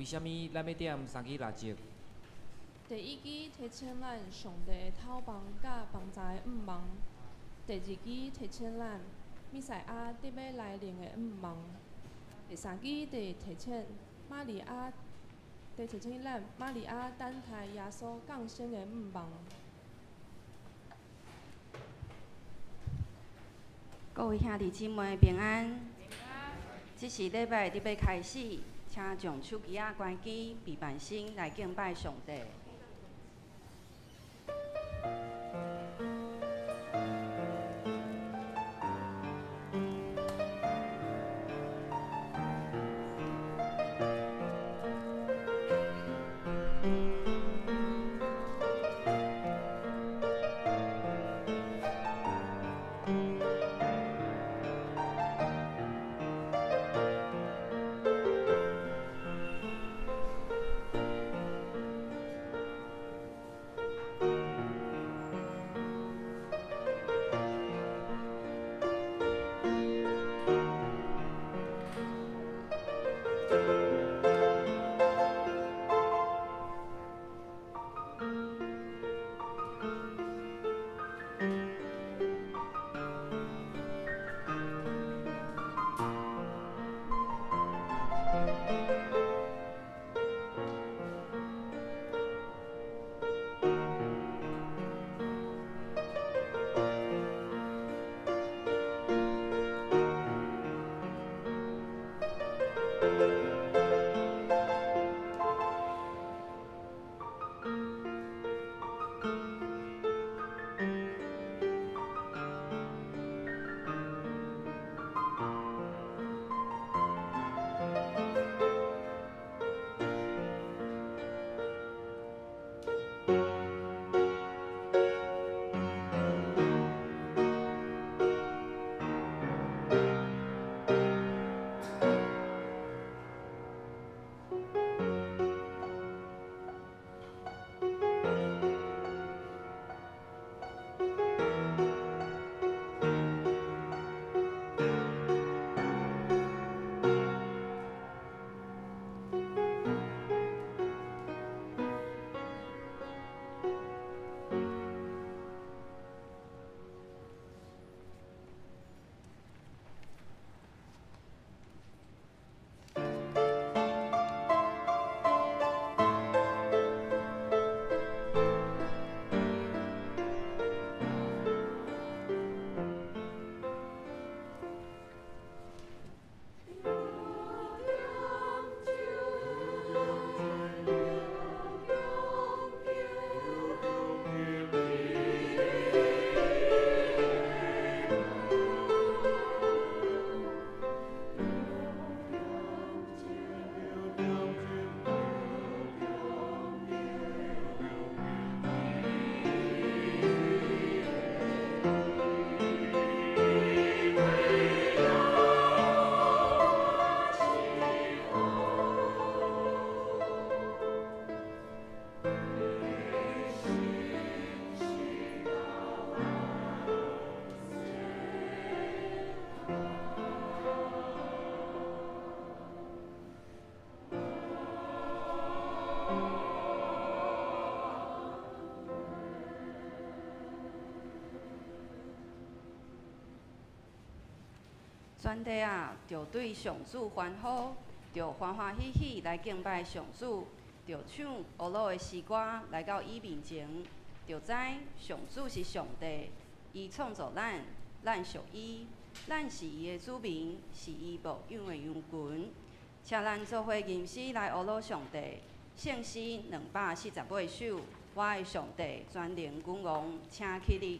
為啥物咱欲點三支蠟燭？第一支提醒咱上帝的透望佮幫助的向望；第二支提醒咱彌賽亞佇欲來臨的向望；第三支佇提醒瑪利亞，佇提醒咱瑪利亞等待耶穌降生的向望。各位兄弟姊妹平安。這是禮拜佇欲開始，請將手機仔關機，備辦心來敬拜上帝。全地啊，著對上主歡呼，著歡歡喜喜來敬拜上主，著唱呵咾的詩歌來到伊面前，著知上主是上帝，伊創造咱，咱屬伊，咱是伊的子民，是伊牧養的羊群。請咱做伙吟詩來呵咾上帝，聖詩248首，我的上帝全能君王，請起立。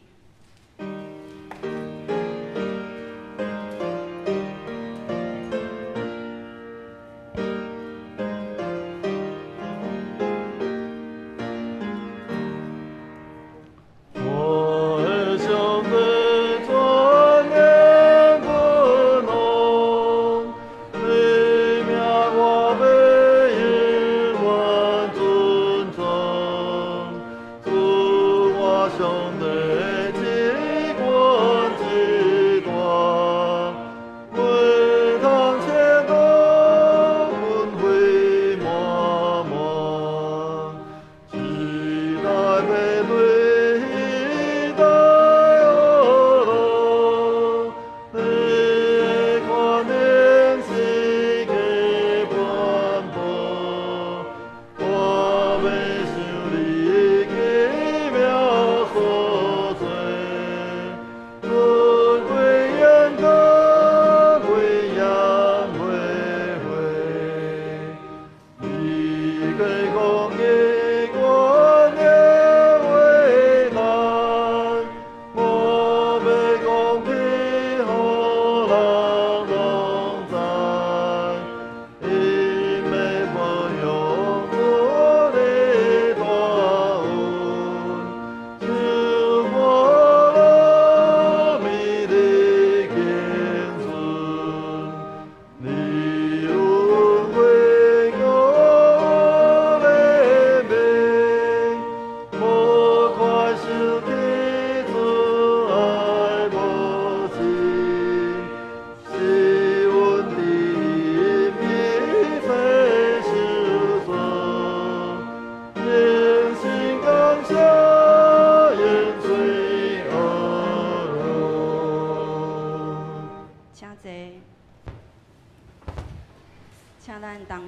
上帝之君之大，袂通切割分悔满。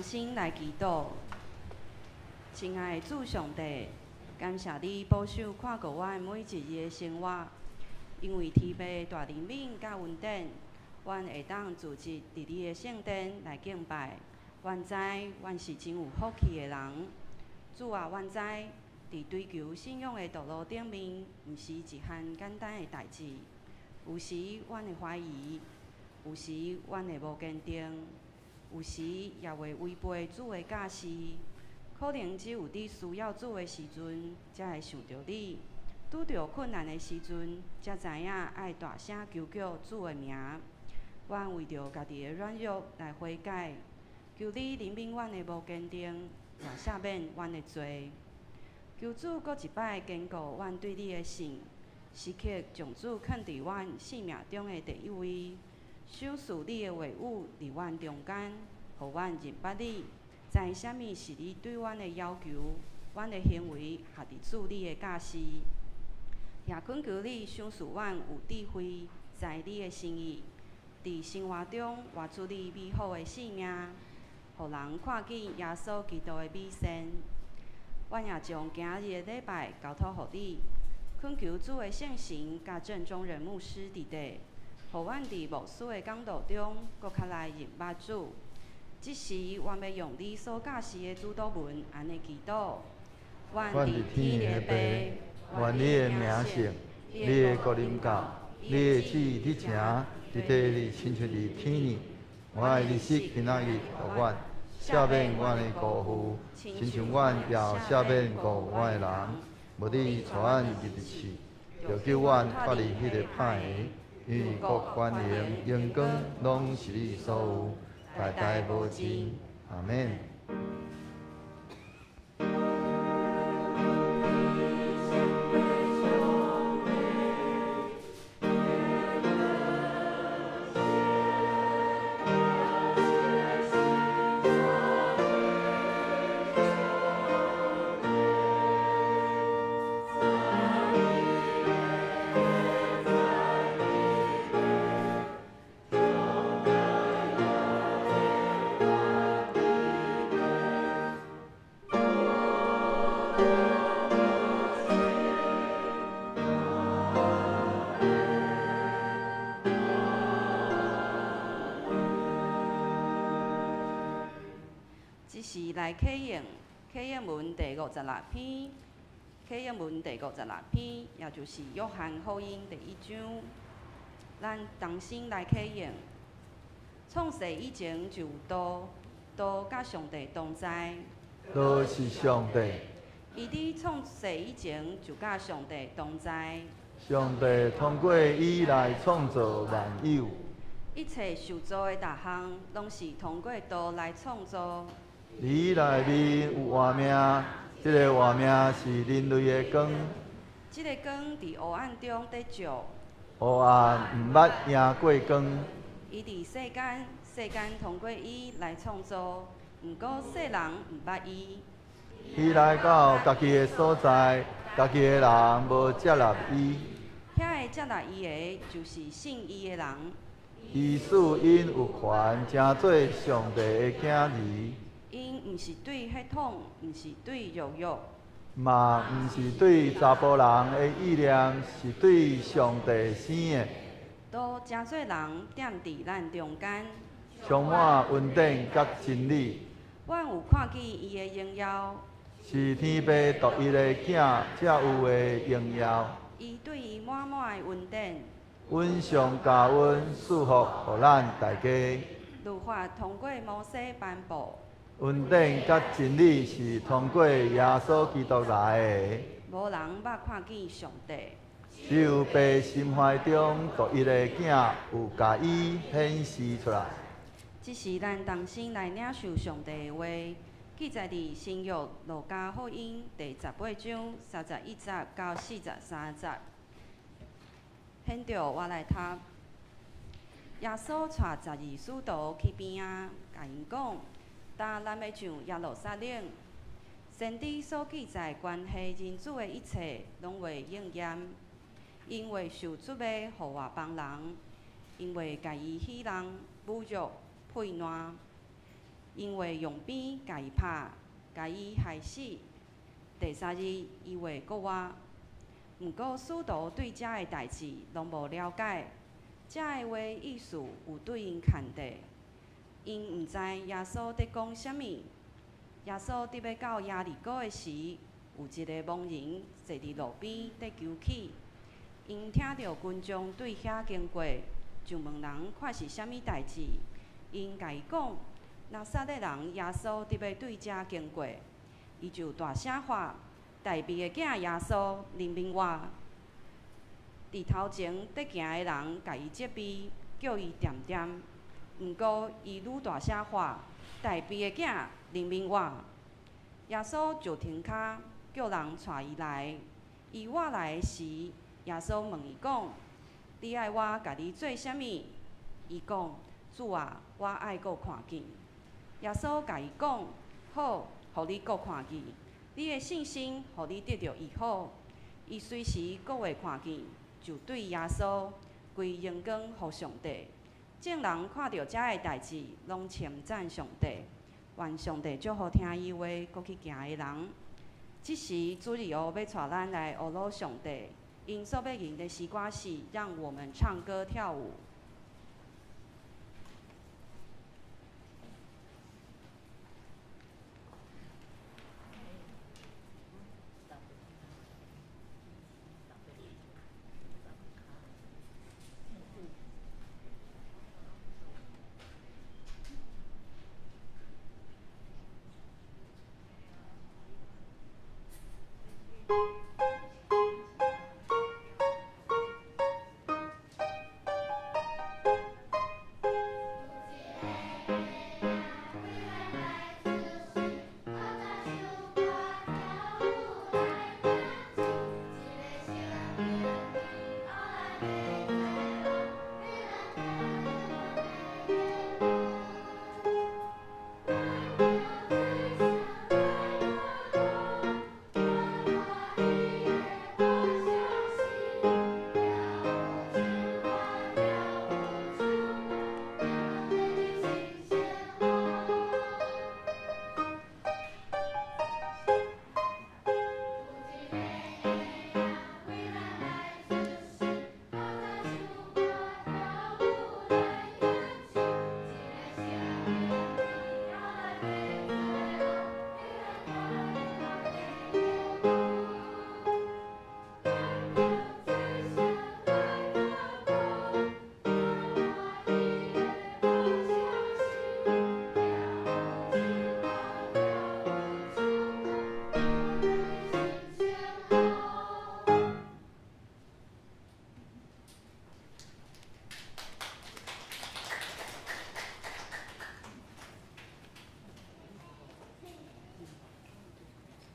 心來祈禱。親愛的主上帝，感謝你保守看顧阮每一日的生活，因為天父的大憐憫佮恩典，阮會當聚集佇你的聖殿來敬拜。阮知阮是真有福氣的人。主啊，阮知佇追求信仰的道路頂面，毋是一項簡單的代誌。有時阮會懷疑，有時阮會無堅定，有時也會違背主的教示。可能只有佇需要主的時陣，才會想著你；拄著困難的時陣，才知影愛大聲求叫主的名。阮為著家己的軟弱來悔改，求你憐憫阮的無堅定，也赦免阮的罪。求主閣一擺堅固阮對你的信，時刻將主囥佇阮生命中的第一位，賞賜你的話語佇阮中間，予阮認捌你，知啥物是你對阮的要求，阮的行為合佇主你的教示。也懇求你賞賜阮有智慧，知你的心意，佇生活中活出你美好的生命，予人看見耶穌基督的美善。阮也將今日的禮拜交託予你，懇求主的聖神佮鄭中仁牧師佇底，予阮佇牧師的講道中，閣較來認捌主。這時，阮欲用你所教示的主禱文，按呢祈禱。願佇天的父，願你的名聖，你的國臨到，你的旨意佇成，佇地裡親像佇天爾。阮的日食今仔日予阮，赦免阮的辜負，親像阮也赦免辜負阮的人。無你帶阮入去試，著救阮脫離彼个歹的，因為國權榮榮光攏是你所有，代代無盡。阿們。這時來啟應，啟應文第五十六篇，啟應文第五十六篇，也就是約翰福音第一章。咱同心來啟應。創世以前就有道，道佮上帝同在。道是上帝。伊佇創世以前就佮上帝同在。上帝通過伊來創造萬有。一切受造的逐項，攏是通過道來創造。佇內面有活命，這个活命是人類的光。這个光佇黑暗中佇照。黑暗毋捌贏過光。伊佇世間，世間通過伊來創造，毋過世人毋捌伊。伊來到家己的所在，家己的人無接納伊。遐个接納伊的，就是信伊的人。伊使𪜶有權成做上帝的囝兒。𪜶毋是對血統，毋是對肉欲，嘛毋是對查埔人的意念，是對上帝生的。道成做人，踮佇咱中間，充滿恩典佮真理。阮有看見伊的榮耀，是天父獨一的囝才有的榮耀。伊對伊滿滿的恩典，阮上加恩賜福予咱大家。律法通過摩西頒布。恩典佮真理是通過耶穌基督來的。無人捌看見上帝。只有父心懷中獨一的囝有共伊顯示出來。這時咱同心來領受上帝的話，記載佇新約路加福音第十八章三十一節到四十三節。現在我來讀。耶穌帶十二使徒去邊仔，共𪜶講：今咱欲上耶路撒冷，先知所記載關係人子的一切，攏會應驗。𪜶會受出賣予外邦人，𪜶會共伊戲弄、侮辱、屁爛。𪜶會用鞭共伊拍，共伊害死。第三日，伊會閣活。毋過使徒對這个代誌攏無了解，這个話意思有對𪜶牽制，𪜶毋知耶穌佇講啥物。耶穌佇欲到耶利哥的時，有一个盲人坐佇路邊佇求乞。𪜶聽著群眾對遐經過，就問人看是啥物代誌。𪜶共伊講，拿撒勒人耶穌佇欲對遮經過，伊就大聲喊：大衛的囝耶穌，憐憫我！佇頭前佇行的人共伊責備，叫伊恬恬。毋過伊愈大聲喊：大衛的囝，憐憫我！耶穌就停跤，叫人帶伊來。伊倚來的時，耶穌問伊講：你愛我共你做啥物？伊講：主啊，我愛閣看見。耶穌共伊講：好，予你閣看見。你的信心予你得著醫好。伊隨時閣會看見，就對耶穌歸榮光予上帝。眾人看著這个代誌，攏稱讚上帝。願上帝祝福聽伊話，閣去行的人。這時主日學欲帶咱來學魯上帝，𪜶所欲吟的詩歌是讓我們唱歌跳舞。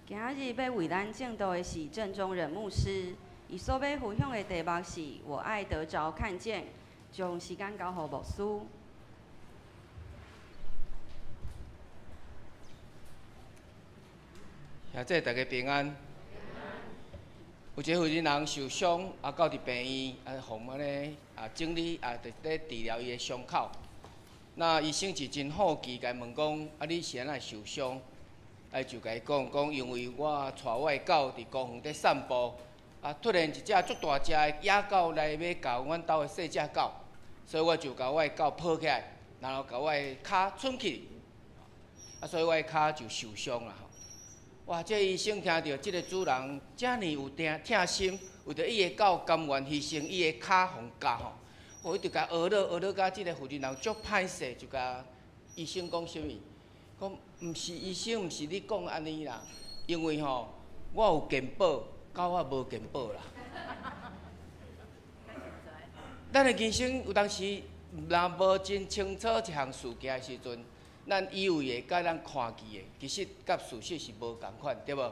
今仔日欲為咱證道的是鄭中仁牧師，伊所欲分享的題目是我愛得著看見，將時間交予牧師。兄弟大家平安。有一个婦人受傷，到佇病院，予按呢整理，佇咧治療伊的傷口。那醫生就真好奇，共伊問講：你是按怎受傷？就共伊講講，因為我帶我的狗佇公園佇散步，突然一隻足大隻的野狗來欲咬阮兜的細隻狗，所以我就共我的狗抱起來，然後共我的跤伸去，所以我的跤就受傷啦。哇！這醫生聽著這个主人遮爾有疼心，為著伊的狗甘願犧牲伊的跤予咬吼，哦，伊就共呵咾呵咾甲這个婦人足歹勢，就共醫生講啥物？講毋是醫生，毋是你講按呢啦，因為吼我有健保，狗仔無健保啦。咱的人生有當時若無真清楚一項事件的時陣，咱以為的佮咱看見的，其實佮事實是無仝款，對無？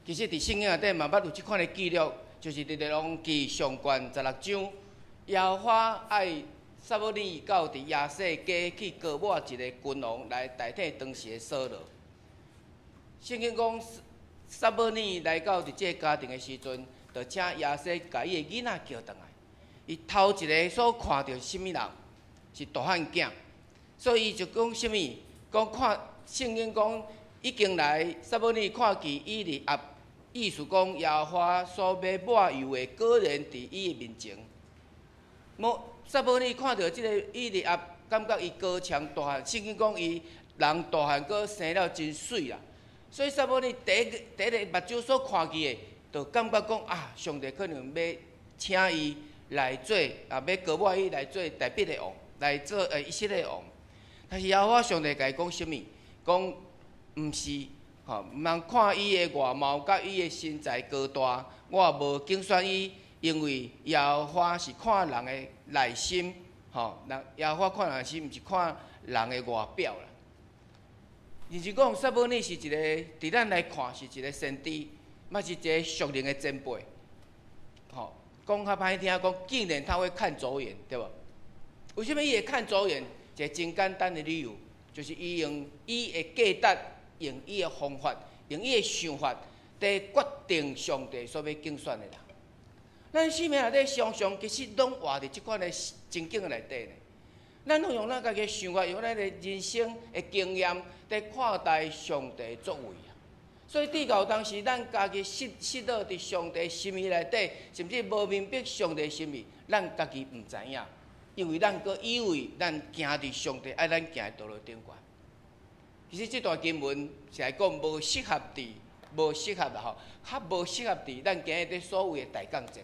其實佇聖經內底嘛捌有這款的記錄，就是佇列王紀上卷16章，耶和華愛撒母耳到佇耶西家去膏抹一个君王來代替當時的掃羅。聖經講，撒母耳來到佇這个家庭的時陣，就請耶西共伊的囡仔叫轉來。伊頭一个所看著是啥物人？是大漢囝，所以伊就講啥物？講看聖經講已經來撒母耳看見以利押，意思講耶和華所欲抹油的果然佇伊的面前。無撒母耳看著這个以利押，感覺伊高強大漢，聖經講伊人大漢，閣生了真媠啦。所以撒母耳第一第一个目睭所看見的，就感覺講啊，上帝可能欲請伊來做啊，欲膏抹伊來做大衛的王，來做以色列王。但是耶和華上帝共伊講啥物？講毋是，吼，毋通看伊的外貌佮伊的身材高大，我無揀選伊，因為耶和華是看人的內心，吼，人耶和華看人的心，毋是看人的外表啦。就是講，撒母耳是一個，佇咱來看是一個先知，嘛是一個屬靈的前輩。吼，講較歹聽，講竟然他會看走眼，對無？為啥物伊會看走眼？一個真簡單的理由，就是伊用伊的價值，用伊的方法，用伊的想法，佇決定上帝所欲揀選的人。咱生命內底常常其實攏活佇這款的情景內底呢。咱攏用咱家己的想法，用咱的人生的經驗，佇看待上帝作為啊。所以，至到當時，咱家己失失落佇上帝心意內底，甚至無明白上帝心意，咱家己毋知影，因為咱閣以為咱行佇上帝愛咱行的道路頂懸。其實這段經文是來講無適合佇，無適合啦吼，較無適合佇咱今日佇所謂的大降節。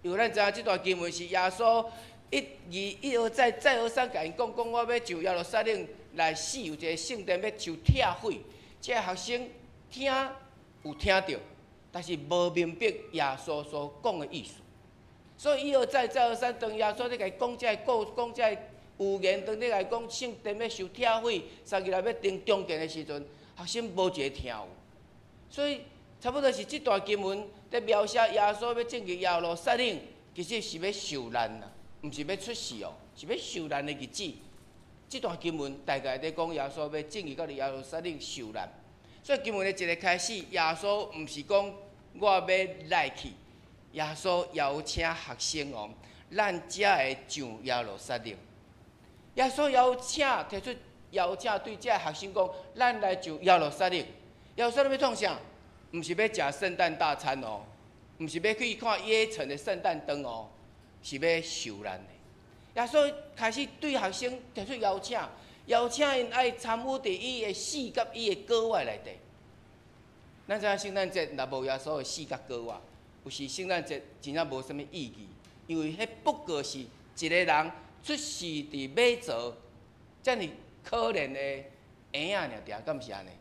因為咱知影這段經文是耶穌一而一而再再而三共𪜶講，講我欲上耶路撒冷來死，有一个聖殿欲受拆毀。這个學生聽有聽著，但是無明白耶穌所講的意思。所以一而再再而三，當耶穌咧共伊講這个故，講這个預言，當咧共伊講聖殿欲受拆毀，三日內欲重重建的時陣，學生無一个聽有。所以差不多是這段經文佇描寫耶穌欲進入耶路撒冷，其實是欲受難啦，毋是欲出世哦，是欲受難的日子。這段經文大概佇講耶穌欲進入到耶路撒冷受難。所以經文的一个開始，耶穌毋是講我欲來去，耶穌邀請學生哦，咱才會上耶路撒冷。耶穌邀請提出邀請，對這个學生講，咱來上耶路撒冷。耶路撒冷欲創啥？毋是欲食聖誕大餐哦，毋是欲去看耶城的聖誕燈哦，是欲受難的。耶穌開始對學生提出邀請，邀請𪜶愛參與佇伊的死佮伊的復活內底。咱知影聖誕節若無耶穌的死佮復活，有時聖誕節真正無啥物意義，因為彼不過是一个人出世佇馬槽，遮爾可憐的嬰仔爾爾，敢毋是按呢？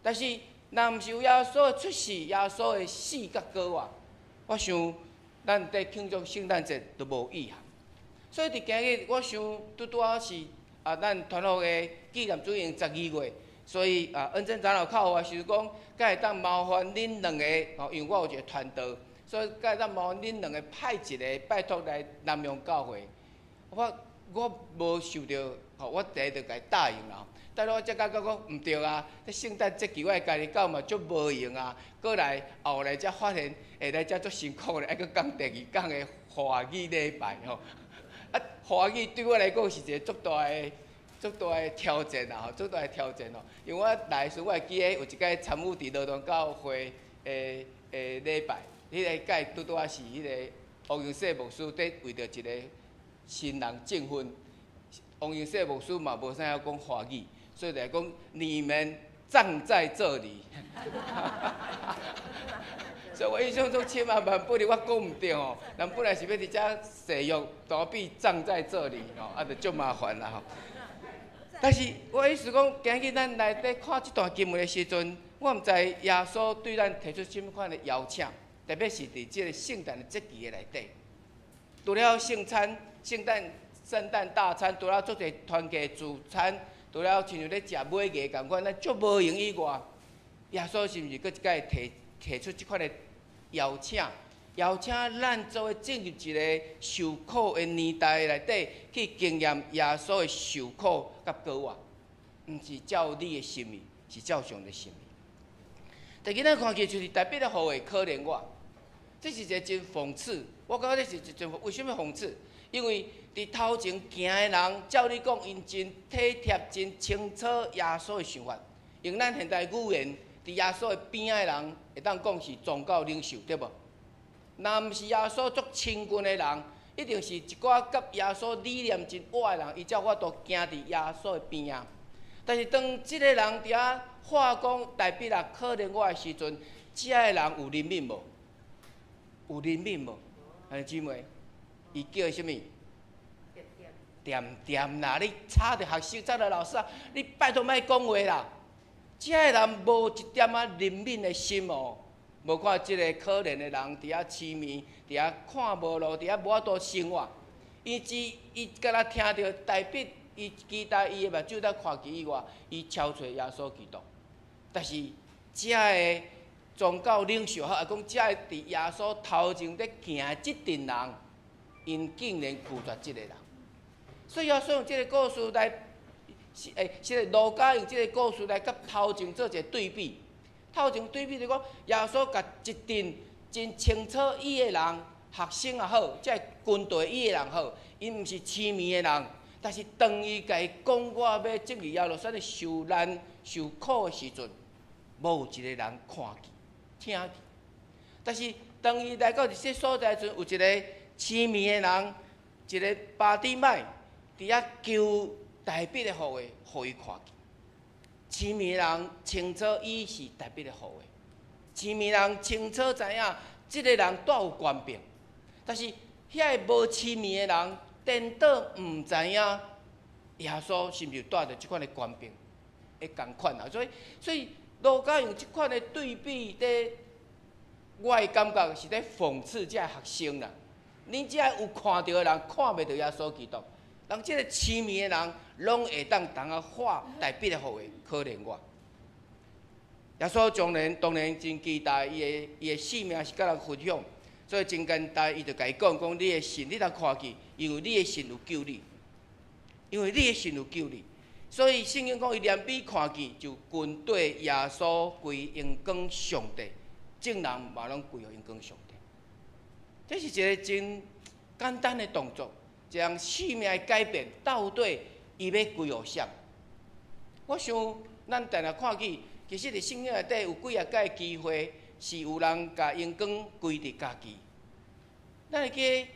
但是若毋是有耶穌的出世，耶穌的死佮復活，我想咱佇慶祝聖誕節都無意涵。所以佇今日，我想拄拄仔是啊，咱團復的紀念主日12月，所以啊，恩珍長老敲予我時講，敢會當麻煩恁兩个吼，因為我有一个傳道，所以敢會當麻煩恁兩个派一个拜託來南陽教會。我我無受著，吼，我第一就共伊答應啦。但是我才感覺講毋對啊，這聖誕節期我家己到嘛足無閒啊，閣來後來才發現，會來遮足辛苦咧，愛閣講第二工的華語禮拜吼。啊，華語對我來講是一个足大的、足大的挑戰啊！吼，足大的挑戰哦。因為我來的時陣，我會記得有一擺參與佇羅東教會的的禮拜，彼个擺拄拄仔是彼个王英世牧師佇為著一个新人證婚，王英世牧師嘛無啥曉講華語，所以就講你們站在這裡。所以我印象中千萬萬不能我講毋對吼，人本來是欲佇遮誓約大比站在這裡吼，啊，就足麻煩啦吼。但是我意思講，今日咱來佇看這段經文的時陣，我毋知耶穌對咱提出啥物款的邀請，特別是佇這个聖誕的節期的內底，除了聖餐、聖誕、聖誕大餐，除了足濟團契聚餐，除了親像咧食尾牙仝款，咱足無閒以外，耶穌是毋是閣一擺提提出這款的邀請？邀請咱做伙進入一个受苦的年代內底，去經驗耶穌的受苦佮復活，毋是照你的心意，是照上帝心意。第二，咱看見就是大衛的後裔可憐我，這是一个真諷刺。我感覺這是一真，為啥物諷刺？因為佇頭前行的人，照理講，𪜶真體貼、真清楚耶穌的想法。用咱現代語言，佇耶穌的邊仔的人，會當講是宗教領袖，對無？若毋是耶穌足親近的人，一定是一寡佮耶穌理念真倚的人，伊才有法度行佇耶穌的邊仔。但是當這個人佇遐話講大衛啊，可憐我的時陣，這个人有憐憫無？有憐憫無？兄弟姊妹，伊叫啥物？恬恬啦！你吵著學生，吵著老師啊！你拜託莫講話啦！這个人無一點仔憐憫的心哦，無看這个可憐的人佇遐痴迷，佇遐看無路，佇遐無法度生活。伊只伊敢若聽著大衛，伊期待伊的目睭才看見以外，伊超揣耶穌基督。但是這个宗教領袖，抑講這个佇耶穌頭前咧行的這陣人，𪜶竟然拒絕這个人。所以耶穌用這个故事來，是欸，是路加用這个故事來佮頭前做一个對比。頭前對比就講，耶穌共一陣真清楚伊的人，學生也好，這个軍隊伊的人好，𪜶毋是痴迷的人，但是當伊共伊講我欲進去耶路撒冷受難受苦的時陣，無一个人看見、聽見。但是當伊來到這個所在時陣，有一个痴迷的人，一个巴底買，佇遐求大衛的復話，予伊看見。痴迷人清楚伊是大衛的後裔，痴迷人清楚知影這个人帶有權柄，但是遐个無痴迷的人，顛倒毋知影耶穌是毋是帶著這款的權柄會仝款啊？所以，所以路加用這款的對比，佇我的感覺是咧諷刺這个學生啦。恁這个有看著的人，看袂著耶穌基督。人這个痴迷的人，攏會當當啊喊大衛的後裔，可憐我。耶穌當然當然真期待伊的伊的性命是佮人分享，所以真簡單，伊就共伊講講你的信，你通看見，因為你的信有救你，因為你的信有救你。所以聖經講伊連彼看見，就跟綴耶穌歸榮光上帝，眾人嘛攏歸予榮光上帝。這是一个真簡單的動作。一人性命的改變，到底伊欲歸予誰？我想，咱定定看見，其實佇聖經內底有幾仔擺機會，是有人共榮光歸佇家己。咱會記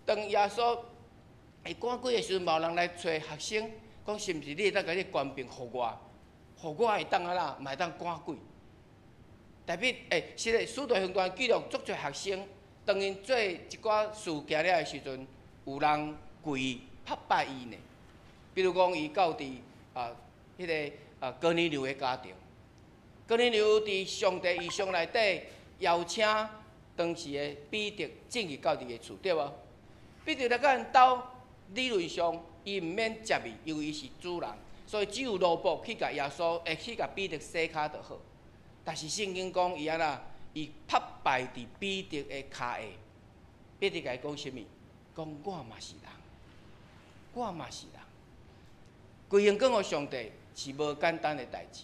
當耶穌會趕鬼的時陣，嘛有人來揣學生，講是毋是你會當共這個權柄予我，予我會當按怎，嘛會當趕鬼。特別欸，是咧，使徒行傳記錄足濟學生，當𪜶做一寡事件了的時陣，有人跪拍拜伊呢。比如講，伊到佇啊，彼个啊哥尼流的家庭，哥尼流佇上帝異象內底邀請當時的彼得進去到伊的厝，對無？彼得來到𪜶兜，理論上伊毋免接伊，因為伊是主人，所以只有奴僕去共耶穌，會去共彼得洗跤就好。但是聖經講伊按怎，伊拍拜佇彼得的跤下，彼得共伊講啥物？講我嘛是人，我嘛是人。歸榮光予上帝是無簡單的代誌。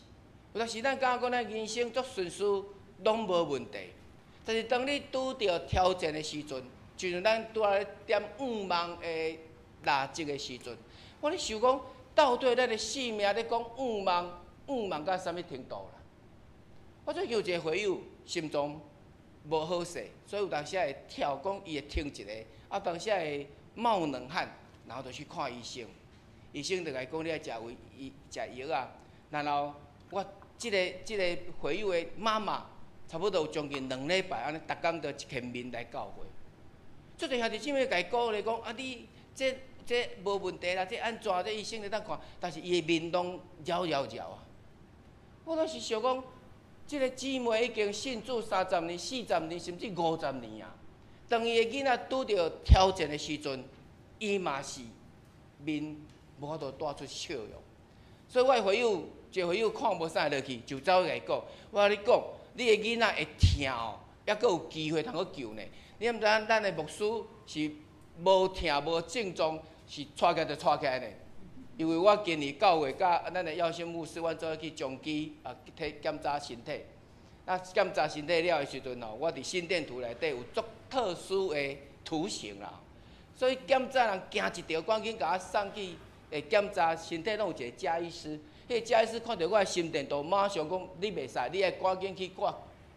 有當時咱感覺講咱人生足順遂，攏無問題。但是當你拄著挑戰的時陣，就像咱拄仔咧點願望的蠟燭的時陣，我咧想講，到底咱的性命咧講願望，願望到啥物程度啦？我最近有一個會友心臟無好勢，所以有當時會跳講伊會停一下，啊，當時會冒冷汗，然後就去看醫生。醫生就共伊講，你愛食胃伊食藥啊。然後我這个這个會友的媽媽，差不多有將近兩禮拜按呢，逐工都一千面來教會。足濟兄弟姊妹共伊鼓勵講，啊，你這這無問題啦，這按怎這醫生會當看，但是伊的面攏搖搖搖啊。我當時想講，這个姊妹已經信主30年、40年，甚至50年啊。當伊的囡仔拄著挑戰的時陣，伊嘛是面無法度帶出笑容。所以我的會友，一個會友看無啥落去，就走來講，我共你講，你的囡仔會疼哦，猶閣有機會通去救呢。你毋知影咱的牧師是無疼無症狀，是掣起來就掣起來呢。因為我今年九月佮咱的耀星牧師，阮做伙去彰基啊，體檢查身體。啊，檢查身體了的時陣吼，我佇心電圖內底有足特殊的圖形啦。所以檢查人驚一著，趕緊共我送去會檢查，身體攏有一個家醫師。彼個家醫師看著我的心電圖，馬上講你袂使，你愛趕緊去掛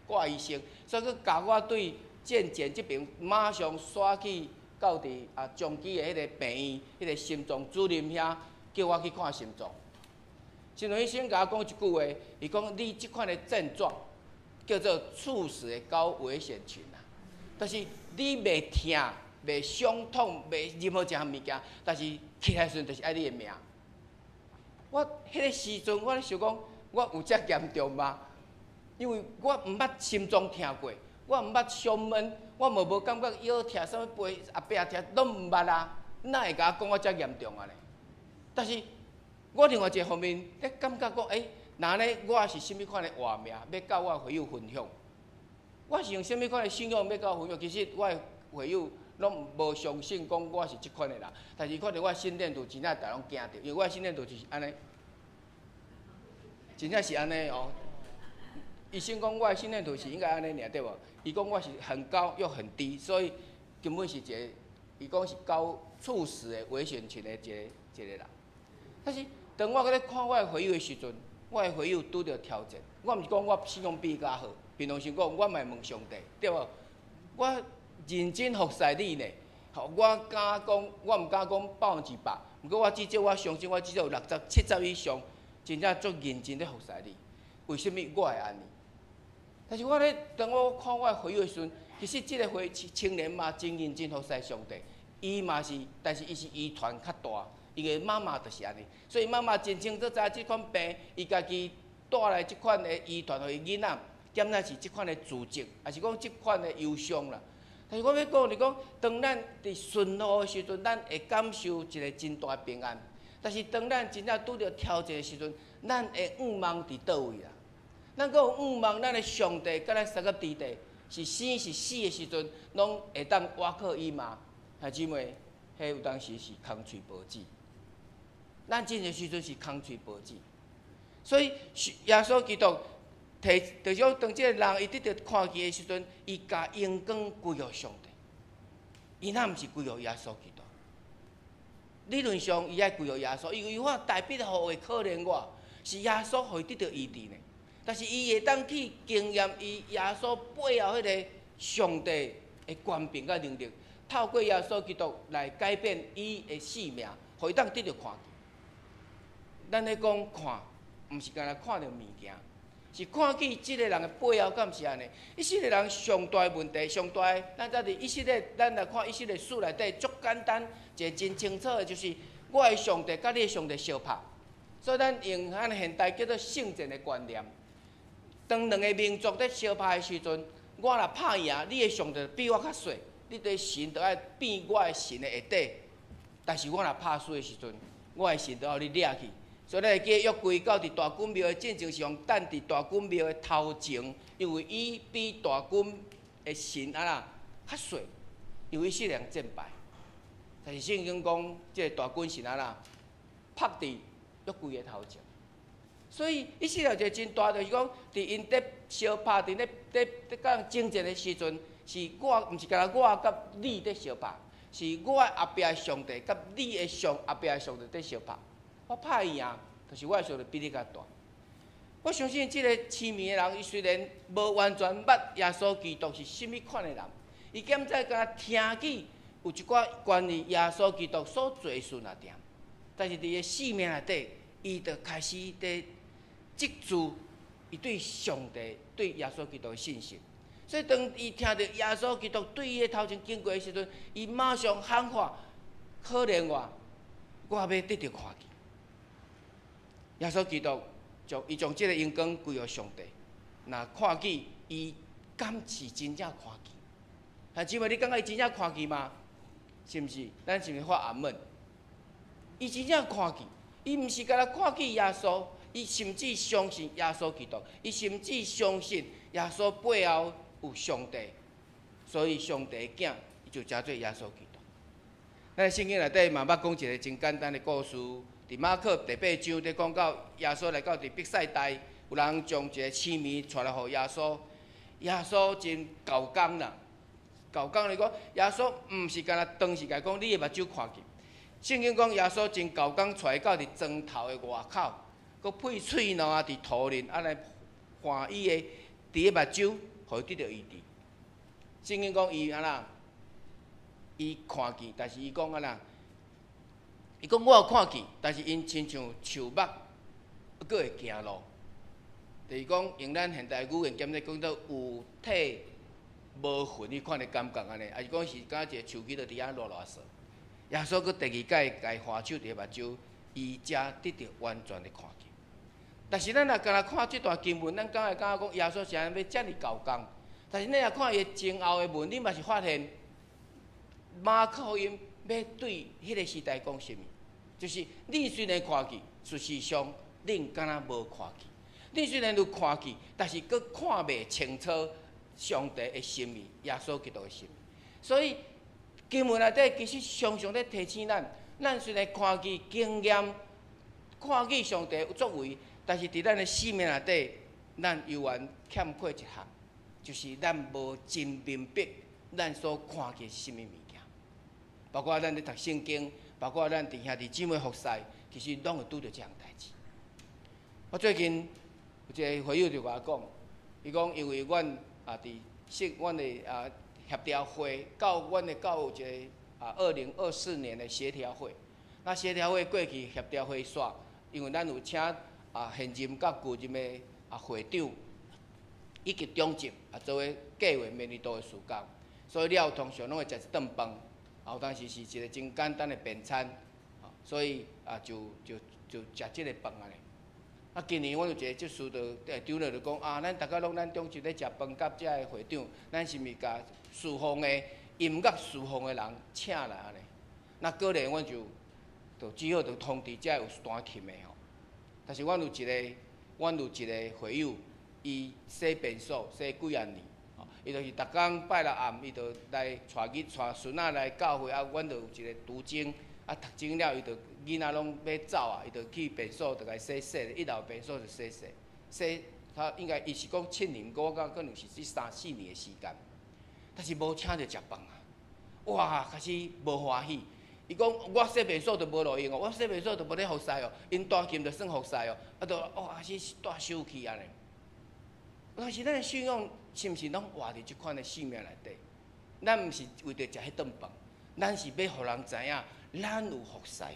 掛醫生。所以閣共我對健檢這爿馬上徙去到佇啊彰基的彼个病院，彼个心臟主任遐叫我去看心臟。心臟醫生共我講一句話，伊講你這款的症狀叫做猝死的高危險群啊，就是你袂疼、袂傷痛、袂任何一項物件，但是起來時陣就是愛你的命。我彼个時陣，我咧想講，我有遮嚴重嗎？因為我毋捌心臟疼過，我毋捌胸悶，我嘛無感覺腰疼、啥物背後壁疼，攏毋捌啊！哪會共我講我遮嚴重啊咧？但是我另外一個方面咧感覺講，欸，若按呢我是啥物款的活命，欲佮我會友分享？我是用啥物款的信仰欲佮我分享？其實我的會友攏無相信講我是這款的人，但是看著我的心電圖真正逐攏驚著，因為我的心電圖就是按呢，真正是按呢哦。醫生講我的心電圖是應該按呢爾對無？伊講我是很高又很低，所以根本是一個，伊講是高猝死的危險群的一個一個人。但是當我閣咧看我的會友的時陣，我的會友拄著挑戰。我毋是講我信仰比伊較好，平常心講，我嘛會問上帝，對無？我認真服侍你呢，吼，我敢講，我毋敢講100%，毋過我至少我相信，我至少有60、70以上，真正足認真咧服侍你。為啥物我會按呢？但是我咧，當我看我的會友的時陣，其實這個會青年嘛真認真服侍上帝，伊嘛是，但是伊是遺傳較大，伊的媽媽就是按呢，所以媽媽真清楚知影這款病，伊家己帶來這款的遺傳予伊囡仔，減來是這款的自責，抑是講這款的憂傷啦。但是我欲講是講，當咱佇順路的時陣，咱會感受一個真大的平安；但是當咱真正拄著挑戰的時陣，咱的向望佇佗位啊？咱閣有向望咱的上帝，佮咱相佮佇地，是生是死的時陣，攏會當倚靠伊嗎？兄姊妹，彼有當時是空喙無舌。咱這個時陣是空喙無舌，所以耶穌基督提，就是講當這個人伊得著看見的時陣，伊共榮光歸予上帝，伊若毋是歸予耶穌基督？理論上伊愛歸予耶穌，因為我大筆的話可憐我，是耶穌予伊得著醫治呢。但是伊會當去經驗伊耶穌背後彼個上帝的權柄佮能力，透過耶穌基督來改變伊的性命，予伊當得著看見。咱咧講看，毋是干焦看著物件，是看見這個人的背後敢毋是按呢？以色列人上大的問題，上大的，咱在佇以色列，咱來看以色列書內底足簡單，一個真清楚的，就是我的上帝佮你的上帝相拍，所以咱用咱現代叫做聖戰的觀念。當兩個民族咧相拍的時陣，我若拍贏，你的上帝比我較細，你的神就愛變我的神的下底。但是我若拍輸的時陣，我的神就予你掠去。所以咱會記得約櫃到佇大軍廟的進前是用等佇大軍廟的頭前，因為伊比大軍的神按怎較細，因為以色列人戰敗。但是聖經講，這個大軍神按怎拍佇約櫃的頭前。所以以色列一個真大，就是講，佇𪜶佇相拍，佇咧佇佇佮人爭戰的時陣，是我毋是干焦我佮你佇相拍，是我的後壁的上帝佮你的上後壁的上帝佇相拍。我拍贏，就是我的上帝比你較大。我相信這個痴迷的人，伊雖然無完全捌耶穌基督是啥物款的人，伊敢才敢若聽見有一寡關於耶穌基督所做的事爾爾，但是佇伊的生命內底，伊就開始佇積聚伊對上帝、對耶穌基督的信心。所以當伊聽著耶穌基督對伊的頭前經過的時陣，伊馬上喊話：可憐我，我欲得著看見。耶穌基督將伊將這個榮光歸予上帝。若看見伊，敢是真正看見？兄姊妹，你感覺伊真正看見嗎？是毋是？咱是毋是發阿門？伊真正看見，伊毋是干焦看見耶穌，伊甚至相信耶穌基督，伊甚至相信耶穌背後有上帝，所以上帝的囝，伊就稱做耶穌基督。咱聖經內底嘛捌講一個真簡單的故事，佇馬可第八章佇講到耶穌來到佇伯賽大，有人將一個痴迷帶來予耶穌，耶穌真厚工啦，厚工來講，耶穌毋是干焦當時共伊講，你的目睭看見。聖經講耶穌真厚工帶伊到佇莊頭的外口，閣噴喙瘻仔佇塗面，按呢換伊的佇个目睭，予伊得著醫治。聖經講伊按怎？伊看見，但是伊講按怎？伊講我有看見，但是𪜶親像樹木，閣會行路。就是講用咱現代語言檢說講做有體無魂彼款的感覺按呢，抑是講是敢若一個樹枝就佇遐囉囉嗦。耶穌閣第二擺共伊划手佇目睭，伊才得著完全的看見。但是咱若干焦看這段經文，咱敢會感覺講耶穌是按呢欲遮爾厚工？但是你若看伊前後的文，你嘛是發現馬可福音欲對彼个時代講啥物？就是恁雖然看見，事實上恁敢若無看見。恁雖然有看見，但是閣看袂清楚上帝的心意，耶穌基督的心意。所以經文內底其實常常咧提醒咱，咱雖然看見經驗，看見上帝有作為，但是佇咱的生命內底，咱猶原欠缺一項，就是咱無真明白咱所看見是啥物物件。包括咱咧讀聖經，包括咱佇兄弟姊妹服侍，其實攏會拄著這項代誌。我最近有一個會友就共我講，伊講因為阮啊佇識阮的啊協調會，到阮的教有一個啊2024年的協調會。那協調會過去協調會煞，因為咱有請啊現任佮舊任的啊會長以及長執啊做伙計劃明年度的事工，所以了後通常攏會食一頓飯，啊有當時是一個真簡單的便餐，所以啊就就就食這個飯按呢。啊，今年阮有一個執事就長老就講啊，咱逐家攏咱長執咧食飯佮遮个會長，咱是毋是共事奉的音樂事奉的人請來按呢？那果然阮就就只好就通知遮有彈琴的吼。但是阮有一個，阮有一個會友，伊洗便所洗幾仔年，吼，伊就是逐工拜六暗，伊就來帶囡帶孫仔來教會，啊，阮就有一個讀經，啊，讀經了，伊就囡仔攏欲走啊，伊就去便所就共洗洗，一樓便所就洗洗，洗他應該伊是講7年，我感覺可能是這三四年的時間，但是無請著食飯啊，哇，開始無歡喜。伊講我洗便所就無路用哦，我洗便所就無咧服侍哦，𪜶彈琴就算服侍哦，啊，就哦，開始大生氣按呢。但是咱的信仰是毋是攏活佇這款的生命內底？咱毋是為著食彼頓飯，咱是欲予人知影，咱有服侍啦。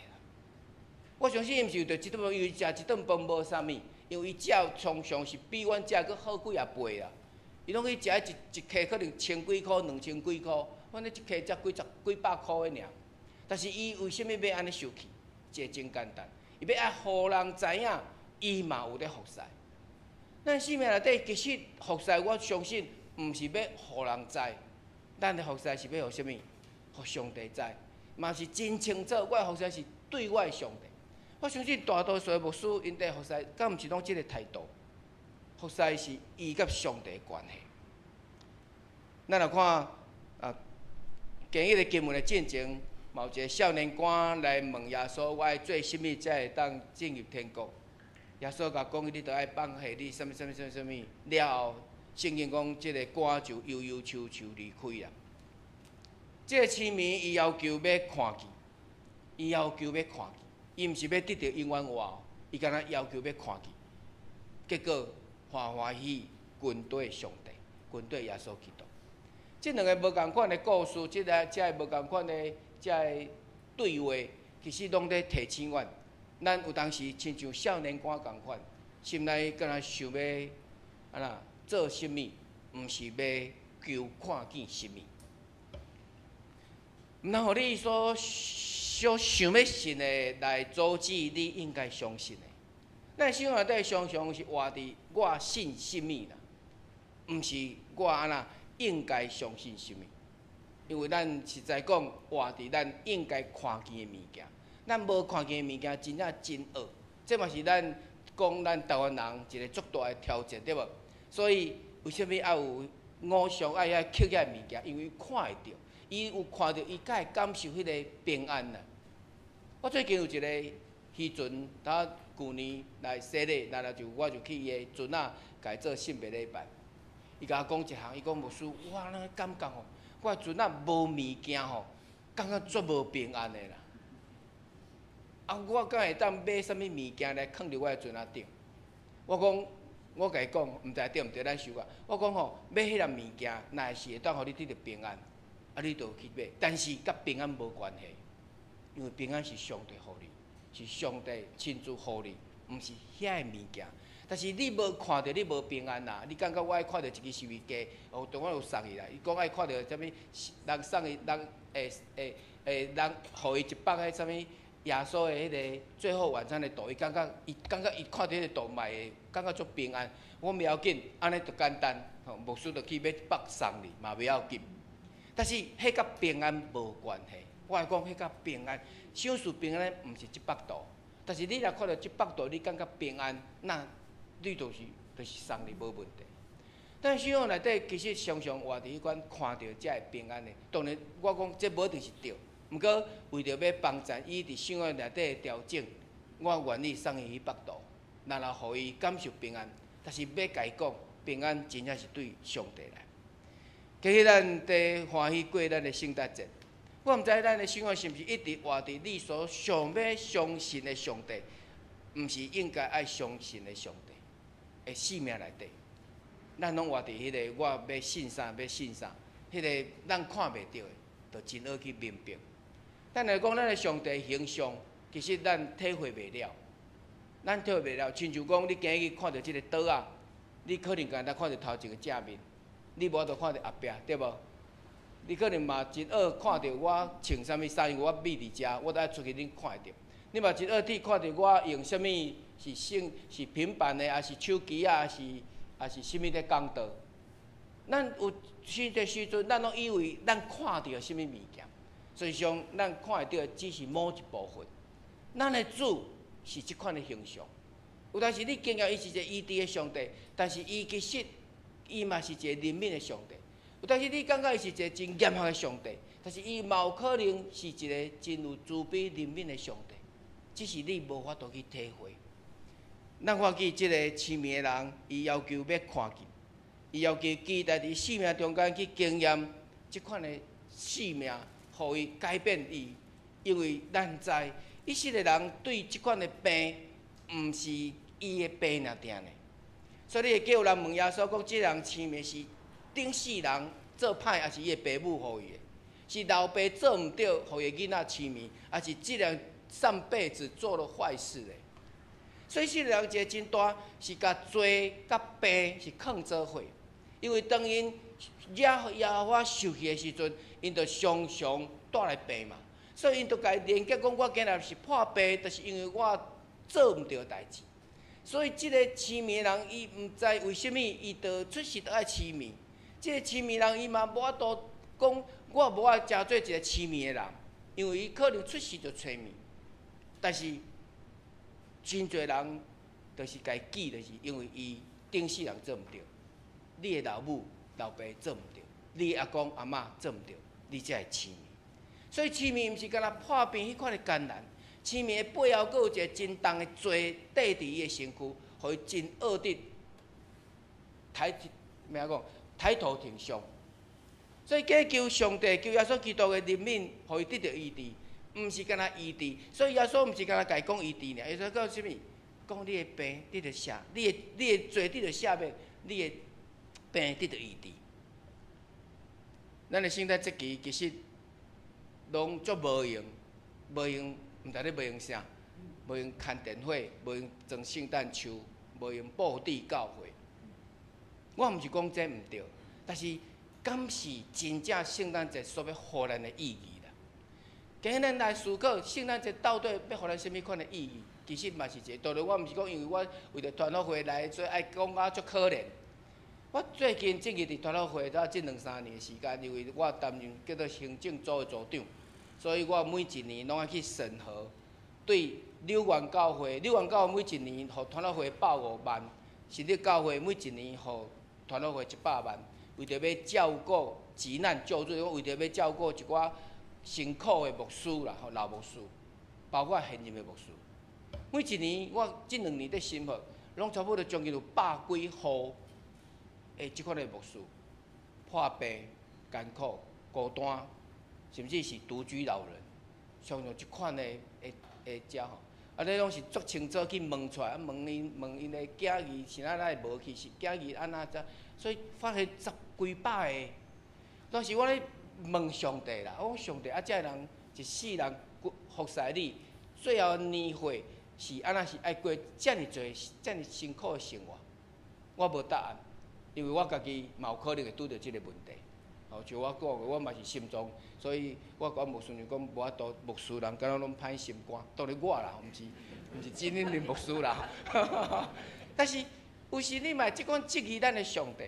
我相信伊毋是為著這頓飯，因為食一頓飯無啥物，因為伊食常常是比阮食閣好幾仔倍啦。伊攏去食一一客可能千幾箍、兩千幾箍，阮咧一客才幾十幾百箍的爾。但是伊為啥物欲按呢生氣？這個真簡單，伊欲愛予人知影，伊嘛有咧服侍。咱生命內底其實服侍，我相信毋是欲予人知，咱的服侍是欲予啥物？予上帝知，嘛是真清楚。我的服侍是對我的上帝。我相信大多數的牧師，𪜶佇服侍，敢毋是攏這個態度？服侍是伊佮上帝的關係。咱來看啊，今日的經文的進前，嘛有一個少年官來問耶穌：我愛做啥物才會當進入天國？耶穌共講：你著愛放棄你啥物啥物啥物啥物。了後，聖經講，這個官就憂憂愁愁離開啦。這個痴迷伊要求欲看見，伊要求欲看見，伊毋是欲得著永遠活，伊干焦要求欲看見。結果歡歡喜喜跟綴上帝，跟綴耶穌基督。這兩个無仝款的故事，這个這个無仝款的這个對話，其實攏咧提醒阮，咱有當時親像少年官仝款，心內敢若想欲按怎做啥物，毋是欲求看見啥物。毋通予你所所想欲信的來阻止你應該相信的。咱生活內底常常是活佇我信啥物啦，毋是我按怎應該相信啥物。因為咱實在講活佇咱應該看見的物件，咱無看見的物件真正真惡。這嘛是咱講咱台灣人一個足大的挑戰，對無？所以為啥物愛有偶像愛遐刻遐物件？因為看會著，伊有看著，伊才會感受彼个平安啦。我最近有一個漁船，他舊年來洗禮，然後就我就去伊的船仔，共伊做聖別禮拜。伊共我講一項，伊講牧師，我那個感覺吼，我的孙仔無物件吼，感覺足無平安的啦。啊，我敢會當買啥物物件來囥佇我的孫仔頂？我講，我共伊講，毋知對毋對，咱想看。我講吼，買彼項物件，若是會當予你得著平安，啊，你就去買。但是佮平安無關係，因為平安是上帝予你，是上帝親自予你，毋是遐个物件。但是你無看著，你無平安啦。你感覺我愛看著一支收音機，哦，當我有送伊啦。伊講愛看著啥物人送伊人會會會人予伊一百彼啥物耶穌的彼个最後晚餐的圖，伊感覺伊看著彼個圖嘛會感覺足平安。我袂要緊，按呢就簡單，吼，牧師就去買一百送你，嘛袂要緊。但是彼佮平安無關係。我來講，彼佮平安，賞賜平安毋是這幅圖。但是你若看著這幅圖，你感覺平安，那你就是送你無問題。但信仰內底其實常常活佇彼款看著才會平安的。當然，我講這無一定是對，毋過為著欲幫助伊佇信仰內底的調整，我願意送伊彼幅圖，然後予伊感受平安。但是欲共伊講，平安真正是對上帝來。其實咱佇歡喜過咱的聖誕節，我毋知咱的信仰是毋是一直活佇你所想欲相信的上帝，毋是應該愛相信的上帝的生命內底，咱攏活佇彼个我欲信啥欲信啥，彼个咱看袂著的，就真好去明白。咱來講，咱的上帝形象，其實咱體會袂了，咱體會袂了。親像講，你今日看著這个桌仔，你可能干焦看著頭前的正面，你無法度看著後壁，對無？你可能嘛真好看著我穿啥物衫，因為我覕佇遮，我都愛出去恁看會著。你嘛真好去看著我用啥物是性是平板的，抑是手機啊，抑是啥物咧講道。咱有時的時陣，咱攏以為咱看著啥物物件，實際上咱看會著的只是某一部分。咱的主是這款的形象，有當時你經驗伊是一個醫治的上帝，但是伊其實伊嘛是一個憐憫的上帝。有當時你感覺伊是一個真嚴格的上帝，但是伊嘛有可能是一個真有慈悲憐憫的上帝，只是你無法度去體會。咱看見這个痴迷的人，伊要求欲看見，伊要求期待佇生命中間去經驗這款的生命，予伊改變伊。因為咱知，以色列人對這款的病，毋是伊的病爾定呢。所以你會記有人問耶穌講：這人痴迷是頂世人做歹，抑是伊的爸母予伊的？是老爸做毋對，予伊的囡仔痴迷，抑是這人上輩子做了壞事的？所以以色列人一个真大，是共罪佮病是囥做伙，因為當𪜶惹耶和華受氣的時陣，𪜶就常常帶來病嘛。所以𪜶就共伊連結講，我今日是破病，就是因為我做毋對的代誌。所以這个痴迷人，伊毋知為啥物，伊就出世就愛痴迷。這个痴迷人，伊嘛無法度講，我無愛成做一個痴迷的人，因為伊可能出世就痴迷。但是真濟人就是共伊記，就是因為伊頂世人做毋對，你的老母、老爸做毋對，你的阿公阿嬤做毋對，你才會痴迷。所以痴迷毋是干焦破病彼款的艱難，痴迷的背後閣有一個真重的罪綴佇伊的身軀，予伊真惡得抬咩講抬頭挺胸。所以假求上帝、求耶穌基督的憐憫，予伊得著醫治，毋是干焦醫治。所以耶穌毋是干焦共伊講醫治爾，耶穌講啥物？講你的病得著赦，你的罪得著赦免，你的病得著醫治。咱的聖誕節期其實攏足無閒，無閒，毋知咧無閒啥，無閒牽電火，無閒裝聖誕樹，無閒佈置教會。我毋是講這毋對，但是敢是真正聖誕節所欲予咱的意義啦？今日咱來思考聖誕節到底欲予咱啥物款的意義？其實嘛是一個。當然，我毋是講因為我為著團老會來，所以愛講啊足可憐。我最近進去佇團老會，才這兩三年的時間，因為我擔任叫做行政組的組長，所以我每一年攏愛去審核，對柳園教會，柳園教會每一年予團老會150萬，新竹教會每一年予團老會100萬，為著欲照顧急難救助，為著欲照顧一寡辛苦的牧師啦，吼老牧師，包括現任的牧師。每一年我這兩年佇審核，攏差不多將近有百幾戶的這款的牧師破病艱苦，孤單，甚至是獨居老人，像像這款的的的遮吼，啊，你攏是足清楚去問出來，啊，問𪜶問𪜶的囝兒是按怎會無去，是囝兒按怎怎，所以發現十幾百个。當時我咧問上帝啦，我講上帝啊，這个人一世人服侍你，最後年歲是按怎是愛過遮爾濟遮爾辛苦的生活？我無答案，因為我家己嘛有可能會拄著這個問題。哦，像我講的，我嘛是心臟，所以我講牧師就講無法度，牧師人敢若攏歹心肝，當然我啦，毋是真恁林牧師啦。但是有時你嘛會這款質疑咱的上帝，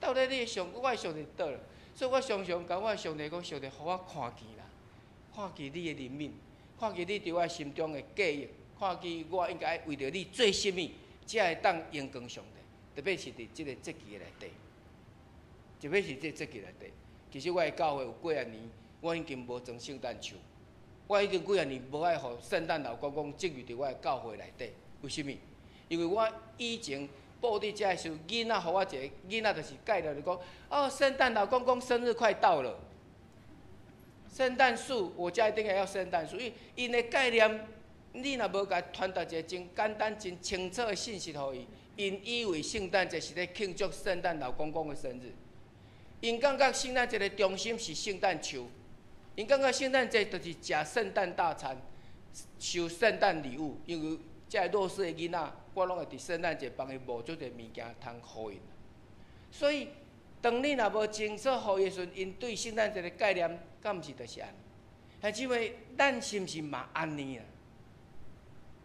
到底你的上，我的上帝佗落？所以我常常共我的上帝講，上帝，予我看見啦，看見你的憐憫，看見你佇我心中的計劃，看見我應該為著你做啥物，才會當榮光上帝。特別是佇這个節期的內底，特別是這個節期內底。其實我的教會有幾仔年，我已經無裝聖誕樹，我已經幾仔年無愛予聖誕老公公進入佇我的教會內底。為啥物？因為我以前布佇遮的時候，囡仔予我一个囡仔就是概念就講，哦，聖誕老公公生日快到了，聖誕樹，我家一定要聖誕樹，因𪜶的概念，你若無共傳達一个真簡單、真清楚的信息予伊，𪜶以為聖誕節是咧慶祝聖誕老公公的生日，𪜶感覺聖誕節的中心是聖誕樹，𪜶感覺聖誕節就是食聖誕大餐、收聖誕禮物，因為這个弱勢的囡仔，我攏會佇聖誕節幫伊募足濟物件通予𪜶。所以，當你若無清楚予伊的時陣，𪜶對聖誕節的概念，敢毋是就是按呢？兄姊妹，咱是毋是嘛按呢啊？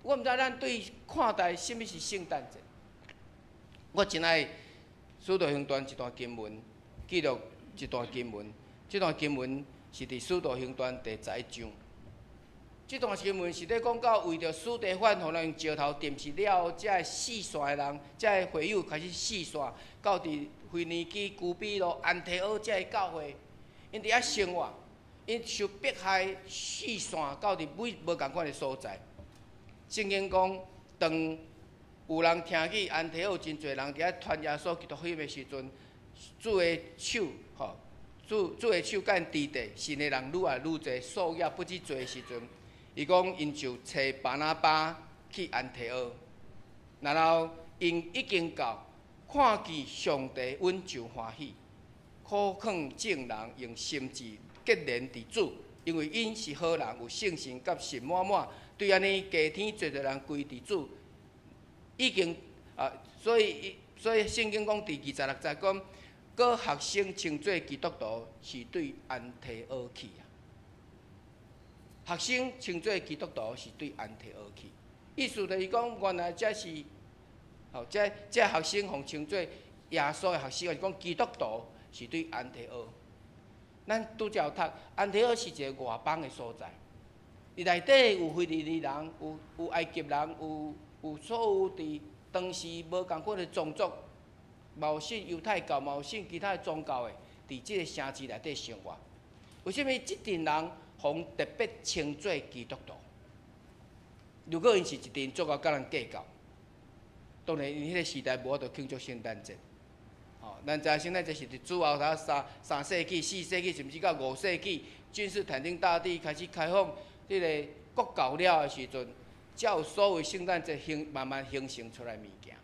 我毋知咱對看待啥物是聖誕節。我真愛《使徒行傳》一段經文，記錄一段經文。這段經文是佇《使徒行傳》第11章。這段經文是咧講到為著司提反，予人用石頭掟死了後，這个四散的人，這个會友開始四散，到佇腓尼基、居比路、安提阿這个教會，𪜶佇遐生活，𪜶受迫害四散到佇每無仝款的所在。聖經講，當有人聽見安提阿有真濟人佇遐傳耶穌基督福音的時陣，主的手，吼，主的手佮𪜶佇底，信的人愈來愈濟，數額不止濟的時陣。伊講，𪜶就揣巴拿巴去安提阿，然後𪜶已經到，看見上帝阮就歡喜，苦勸眾人用心志結連佇主，因為𪜶是好人，有聖神佮信滿滿，對按呢加添濟濟人歸佇主，已經啊，所以聖經講佇26節講，閣學生稱做基督徒是對安提阿去啊。學生稱做基督徒是對安提阿去，意思就是講，原來這是，吼，這這學生予稱做耶穌的學生，抑是講基督徒是對安提阿。咱拄才有讀，安提阿是一个外邦的所在，伊內底有腓尼基人，有埃及人，有所有佇當時無仝款的種族，嘛有信猶太教，嘛有信其他的宗教的，佇這个城市內底生活。為啥物這陣人予特別稱做基督徒？如果𪜶是一陣足𠢕佮人計較，當然𪜶彼个時代無法度慶祝聖誕節。吼，咱知聖誕節是佇主後頭三世紀、4世紀，甚至到5世紀，君士坦丁大帝開始開放這个國教了的時陣，才有所謂聖誕節形慢慢形成出來物件。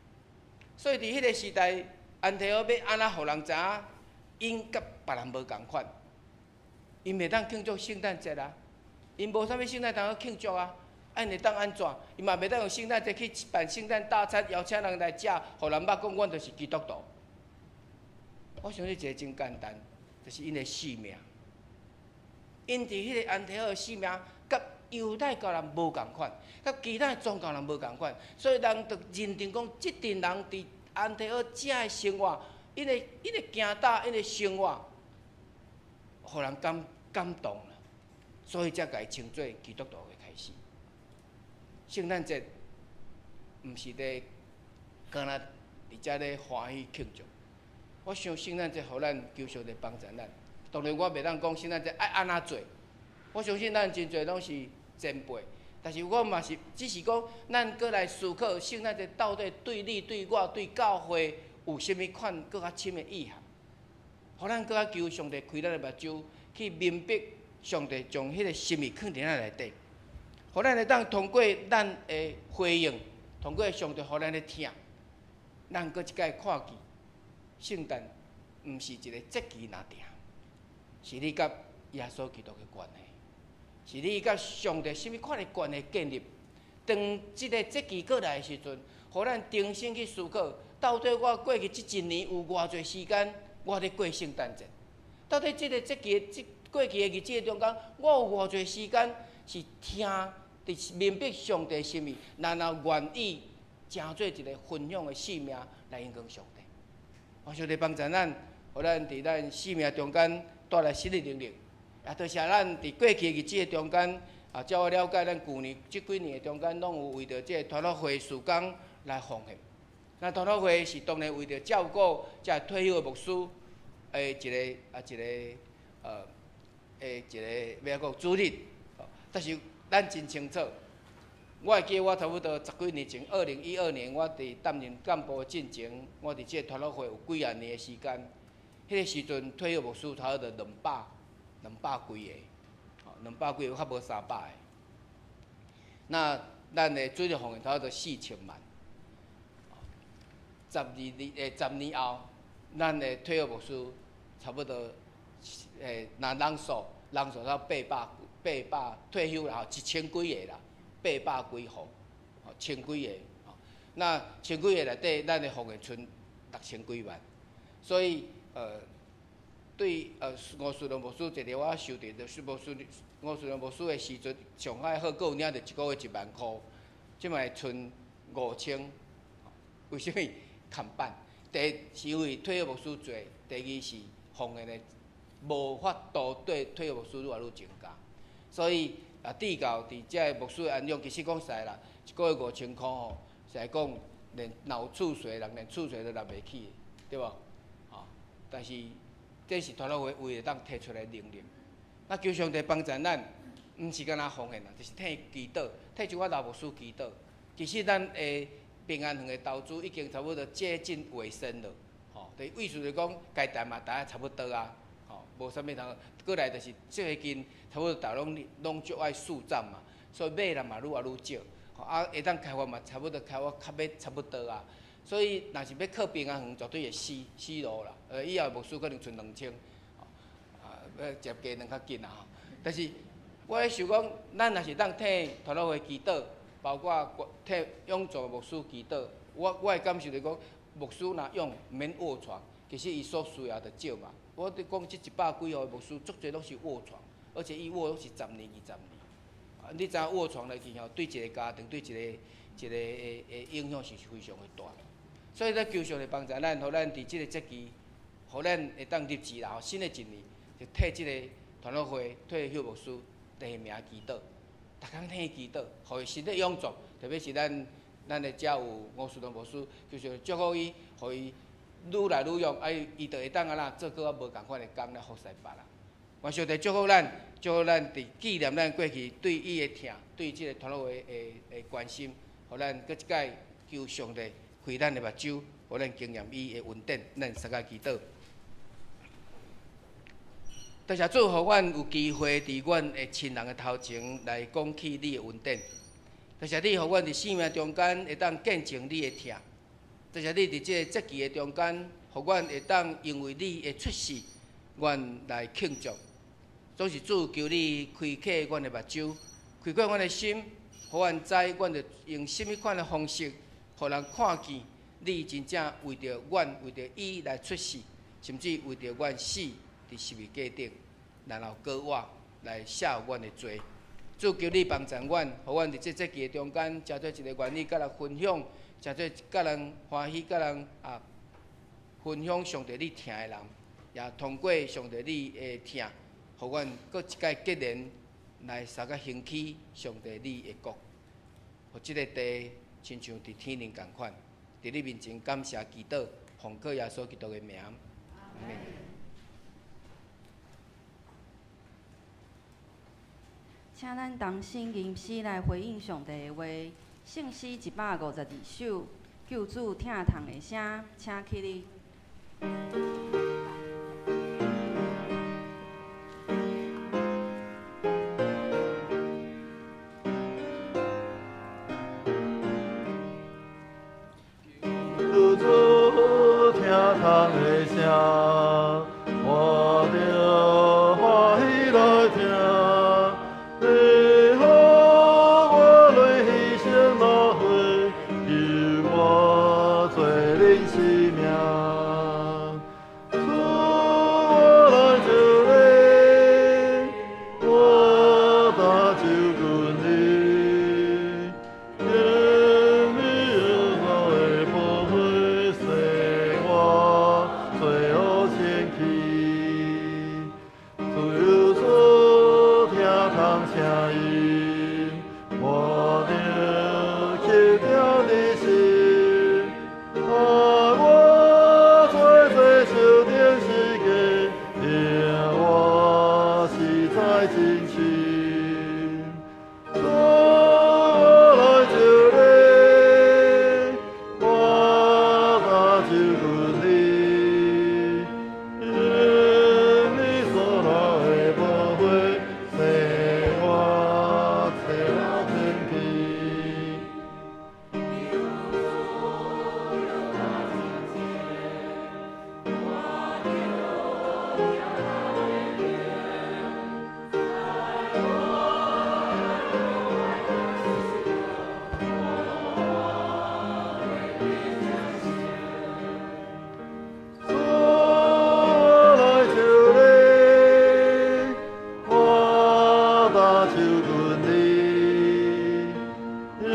所以佇彼个時代，安提阿欲按怎予人知影，𪜶佮別人無仝款？𪜶袂當慶祝聖誕節啊，𪜶無啥物聖誕通好慶祝啊，啊𪜶會當按怎？𪜶嘛袂當用聖誕節去辦聖誕大餐，邀請人來食，予人捌講阮就是基督徒。我想這一个真簡單，就是𪜶的性命。𪜶佇彼个安提阿的性命，佮猶太教人無仝款，佮其他的宗教人無仝款，所以人就認定講，這陣人佇安提阿遮的生活，𪜶的行踏，𪜶的生活，予人感動啦，所以才共伊稱做基督徒的開始。聖誕節毋是咧，干焦佇遮咧歡喜慶祝。我想聖誕節予咱求上帝幫助咱。當然我袂當講聖誕節愛按怎做，我相信咱真濟攏是前輩，但是我嘛是只是講，咱閣來思考聖誕節到底對你、對我、對教會有啥物款閣較深的意涵，予咱閣較求上帝開咱的目睭，去明白上帝將彼个心意囥佇咱內底，予咱會當通過咱的回應，通過上帝予咱的疼，咱閣一擺看見聖誕毋是一个節期爾定，是你佮耶穌基督的關係，是你佮上帝啥物款的關係建立。當這个節期過來的時陣，予咱重新去思考，到底我過去這一年有偌濟時間，我咧過聖誕節？到底這个節期這過去的日子中間，我有偌濟時間是聽、佇明白上帝心意，然後願意成做一个分享的生命來榮光上帝。願上帝幫助咱，予咱佇咱生命中間帶來新的能力。也多謝咱佇過去的日子的中間，啊，照我了解，咱舊年這幾年的中間，攏有為著這個團樂會事工來奉獻。那團樂會是當然為著照顧這退休的牧師的一个啊一个呃的一个欲講主日。但是咱真清楚，我會記得我差不多十幾年前，2012年，我佇擔任幹部進前，我佇這個團樂會有幾仔年的時間。彼个時陣退休牧師差不多兩百幾个，兩百幾个較無300个。那咱的主日奉獻差不多4000萬。12年10年後，咱的退休牧師差不多若人數到八百退休啦，1000幾个啦，八百幾戶，千幾个。那千幾个內底，咱的奉獻賰6000幾萬，所以對吳思良牧師一個我收佇就是牧師吳思良牧師的時陣，上海好，閣有領著一個月1萬箍，這擺賰5000，為啥物？牽絆，第一是因為退休牧師濟，第二是奉獻的無法度對退休牧師愈來愈增加，所以啊，至到佇這个牧師的安養，其實講實在啦，一個月5000箍吼，實在講連若有厝稅，人連厝稅都納袂起，對無？吼，但是這是團樂會為會當提出來能力。那求上帝幫助咱，毋是干焦奉獻啦，就是替祈禱，替這寡老牧師祈禱。其實咱的平安園的投資已經差不多接近尾聲了，吼，就意思就講，該談嘛談差不多啊，吼，無啥物通，過來就是最近差不多逐攏攏足愛速漲嘛，所以買人嘛愈來愈少，吼啊，會當開發嘛差不多開發較欲差不多啊，所以若是欲靠平安園，絕對會死死路啦，以後牧師可能賰2000，啊，欲食雞卵較緊啊，吼，但是我咧想講，咱若是當替團樂會祈禱。包括替永做牧師祈禱，我的感受就是講，牧師若勇毋免臥床，其實伊所需要就少嘛。我佇講這一百幾號牧師，足濟攏是臥床，而且伊臥攏是十年、20年。啊，你知影臥床來去吼，對一個家庭，對一個一個的的影響是非常的大。所以咧，求上帝幫助咱，予咱佇這個節期，予咱會當立志啦，新的一年就替這個團樂會、退休牧師提名祈禱。逐工替伊祈禱，予伊身體勇壯，特別是咱的遮有吳思良牧師，就是祝福伊，予伊愈來愈勇，啊伊伊就會當按怎做閣較無仝款的工來服侍別人。願上帝祝福咱，祝福咱佇紀念咱過去對伊的疼，對這個團樂會的的關心，予咱閣一擺求上帝開咱的目睭，予咱經驗伊的恩典，咱相共祈禱。多謝主，予阮有機會佇阮的親人的頭前來講起你的恩典。多謝你，予阮佇生命中間會當見證你的疼。多謝你佇這個節期的中間，予阮會當因為你的出世，阮來慶祝。總是主，求你開啟阮的目睭，開啟阮的心，予阮知，阮著用啥物款的方式，予人看見你真正為著阮，為著伊來出世，甚至為著阮死佇十字架頂，然後割我來赦阮的罪。主，求你幫助阮，予阮佇這節期的中間，成做一个願意佮人分享，成做佮人歡喜、佮人啊分享上帝你疼的人，也通過上帝你的疼，予阮閣一擺結連來相佮興起上帝你的國，予這个地親像佇天頂仝款，佇你面前感謝祈禱，奉靠耶穌基督的名，阿們。請咱同心吟詩來回應上帝的話，聖詩152首，救主疼痛的聲，請起立。聲音，我著乞定的心，啊，我做做受定十架，因我實在真親。主，我來求你，我搭救你，因你所留的寶血，洗我罪惡清氣。主，我來求你，我搭救你，因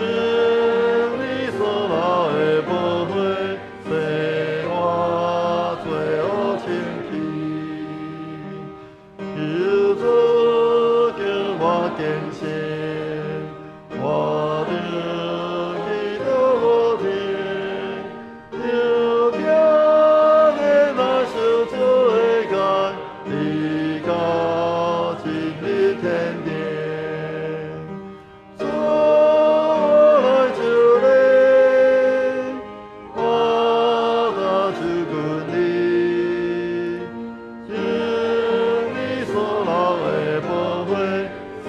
你所留的寶血，洗我罪惡清氣。求主叫我堅信，我著基督天，就行年來受主的愛，直到進入天殿。主，我來求你，我搭救你，因你所留的寶血，洗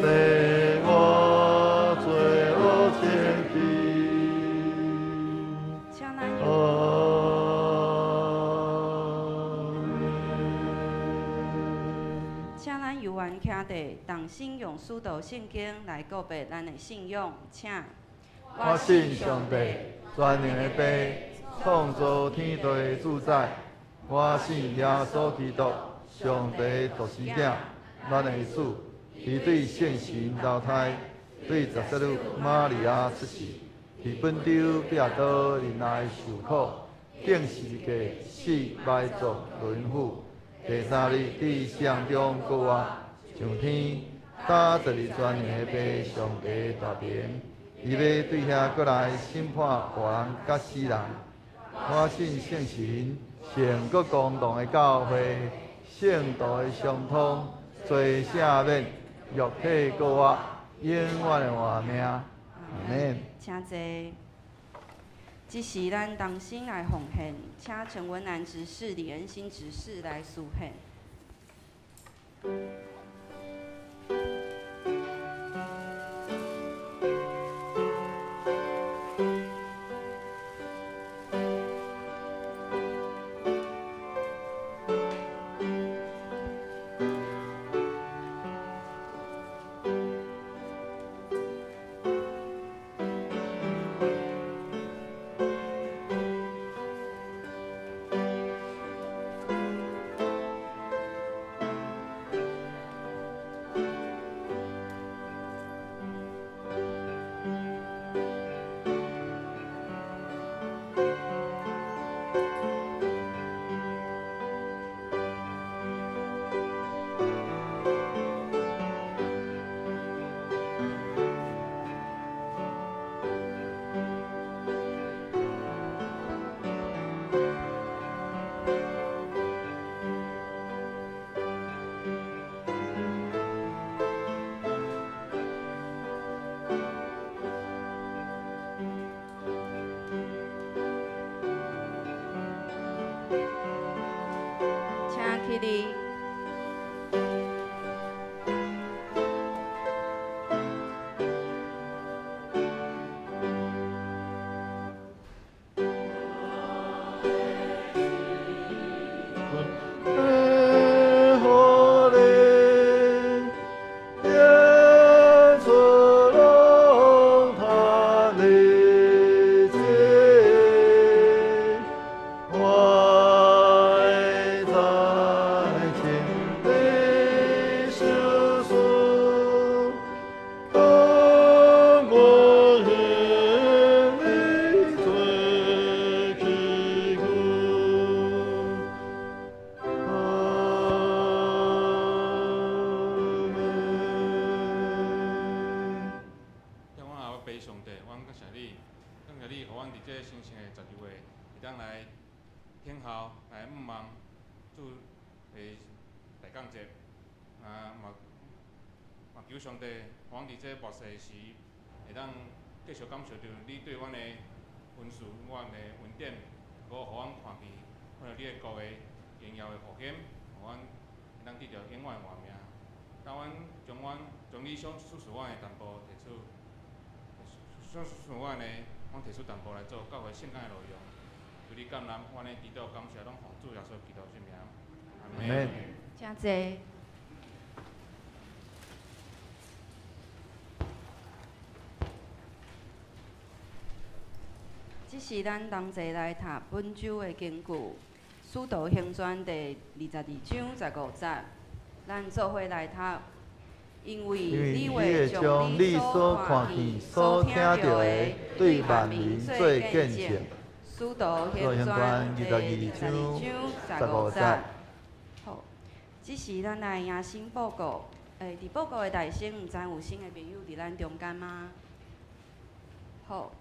我罪惡清氣。請咱阿有們。請咱猶原徛地，同心用使徒聖經來告白咱的信仰，請。我信上帝，全能的父，創造天地的主宰。我信耶穌基督，上帝獨生子，咱的主，伊對聖神投胎，對十節女瑪利亞出世，佇本丟彼拉多忍耐受苦，釘十字架，死埋葬落陰府，第三日佇死人中復活，上天，搭坐佇全能的父上帝大爿。伊欲對遐閣來審判活人佮死人。我信聖神，聖閣公同的教會，聖徒的相通，罪赦免，肉體復活，永遠的活命。阿們。請坐。這時咱同心來奉獻，請陳文南執事、李恩新執事來司獻。請起立。我會在感谢你，感谢你，予阮伫这神圣的12月，会当来听候，来向望主的大降节。啊，嘛嘛求上帝，予阮伫这末世时，会当继续感受著你对阮的恩赐、阮的恩典，阁予阮看见，看著你的国的荣耀的复兴，予阮会当得著永远的活命。当阮将阮将你所赐阮的淡薄提出，所赐阮的，阮提出淡薄来做教会圣工的内容。求你感恩，阮的祈祷感谢，拢奉主耶稣基督圣名。阿门。请坐。这是咱同齐来读本周的经句，《使徒行传》第22章15节。咱做伙来读，因为你会将你所看见、所听著的，对万民做见证。使徒行传第22章15节。好，这时咱来迎新报告。伫报告的内先，毋知有新的朋友伫咱中间吗？好。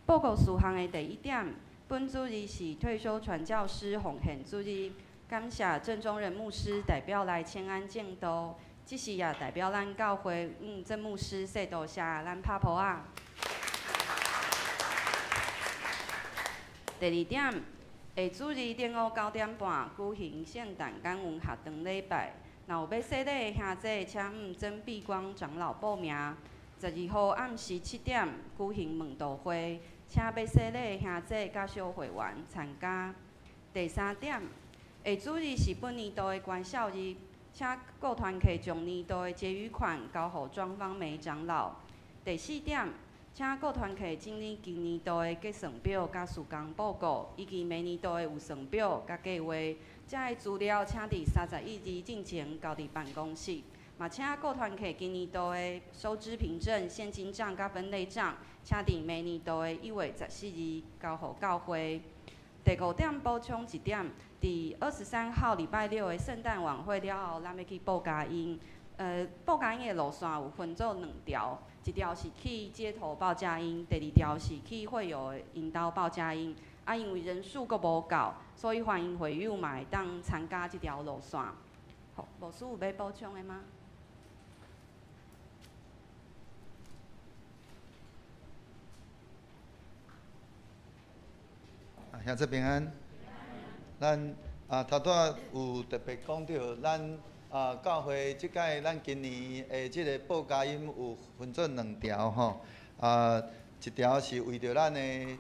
报告事项的第一点，本主日是退休传教师奉献主日，感谢郑中仁牧师代表来请安证道，这时也代表咱教会郑牧师说多谢，咱拍噗仔。第二点，下主日中午9点半举行圣诞感恩学堂礼拜，若有欲洗礼的兄弟，请曾碧光长老报名。12号暗时7点举行问道会，请欲洗礼的兄弟佮小会员参加。第三点，下主日是本年度的关孝日，请各团契将年度的结余款交予庄芳梅长老。第四点，请各团契整理今年度的结算表佮事工报告，以及明年度的预算表佮计划。这个资料请伫31日进前交伫办公室。嘛，请各团契今年度的收支凭证、现金账佮分类账，请伫明年度的1月14日交予教会。第五点补充一点，伫23号礼拜六的圣诞晚会了后，咱欲去报佳音。报佳音的路线有分做两条，一条是去街头报佳音，第二条是去会友的𪜶兜报佳音。啊，因为人数阁无够，所以欢迎会友嘛会当参加这条路线。好，牧师有欲补充的吗？兄姊平安。咱头拄仔有特别讲著，咱教会这届咱今年的这个报佳音有分做两条吼，一条是为著咱的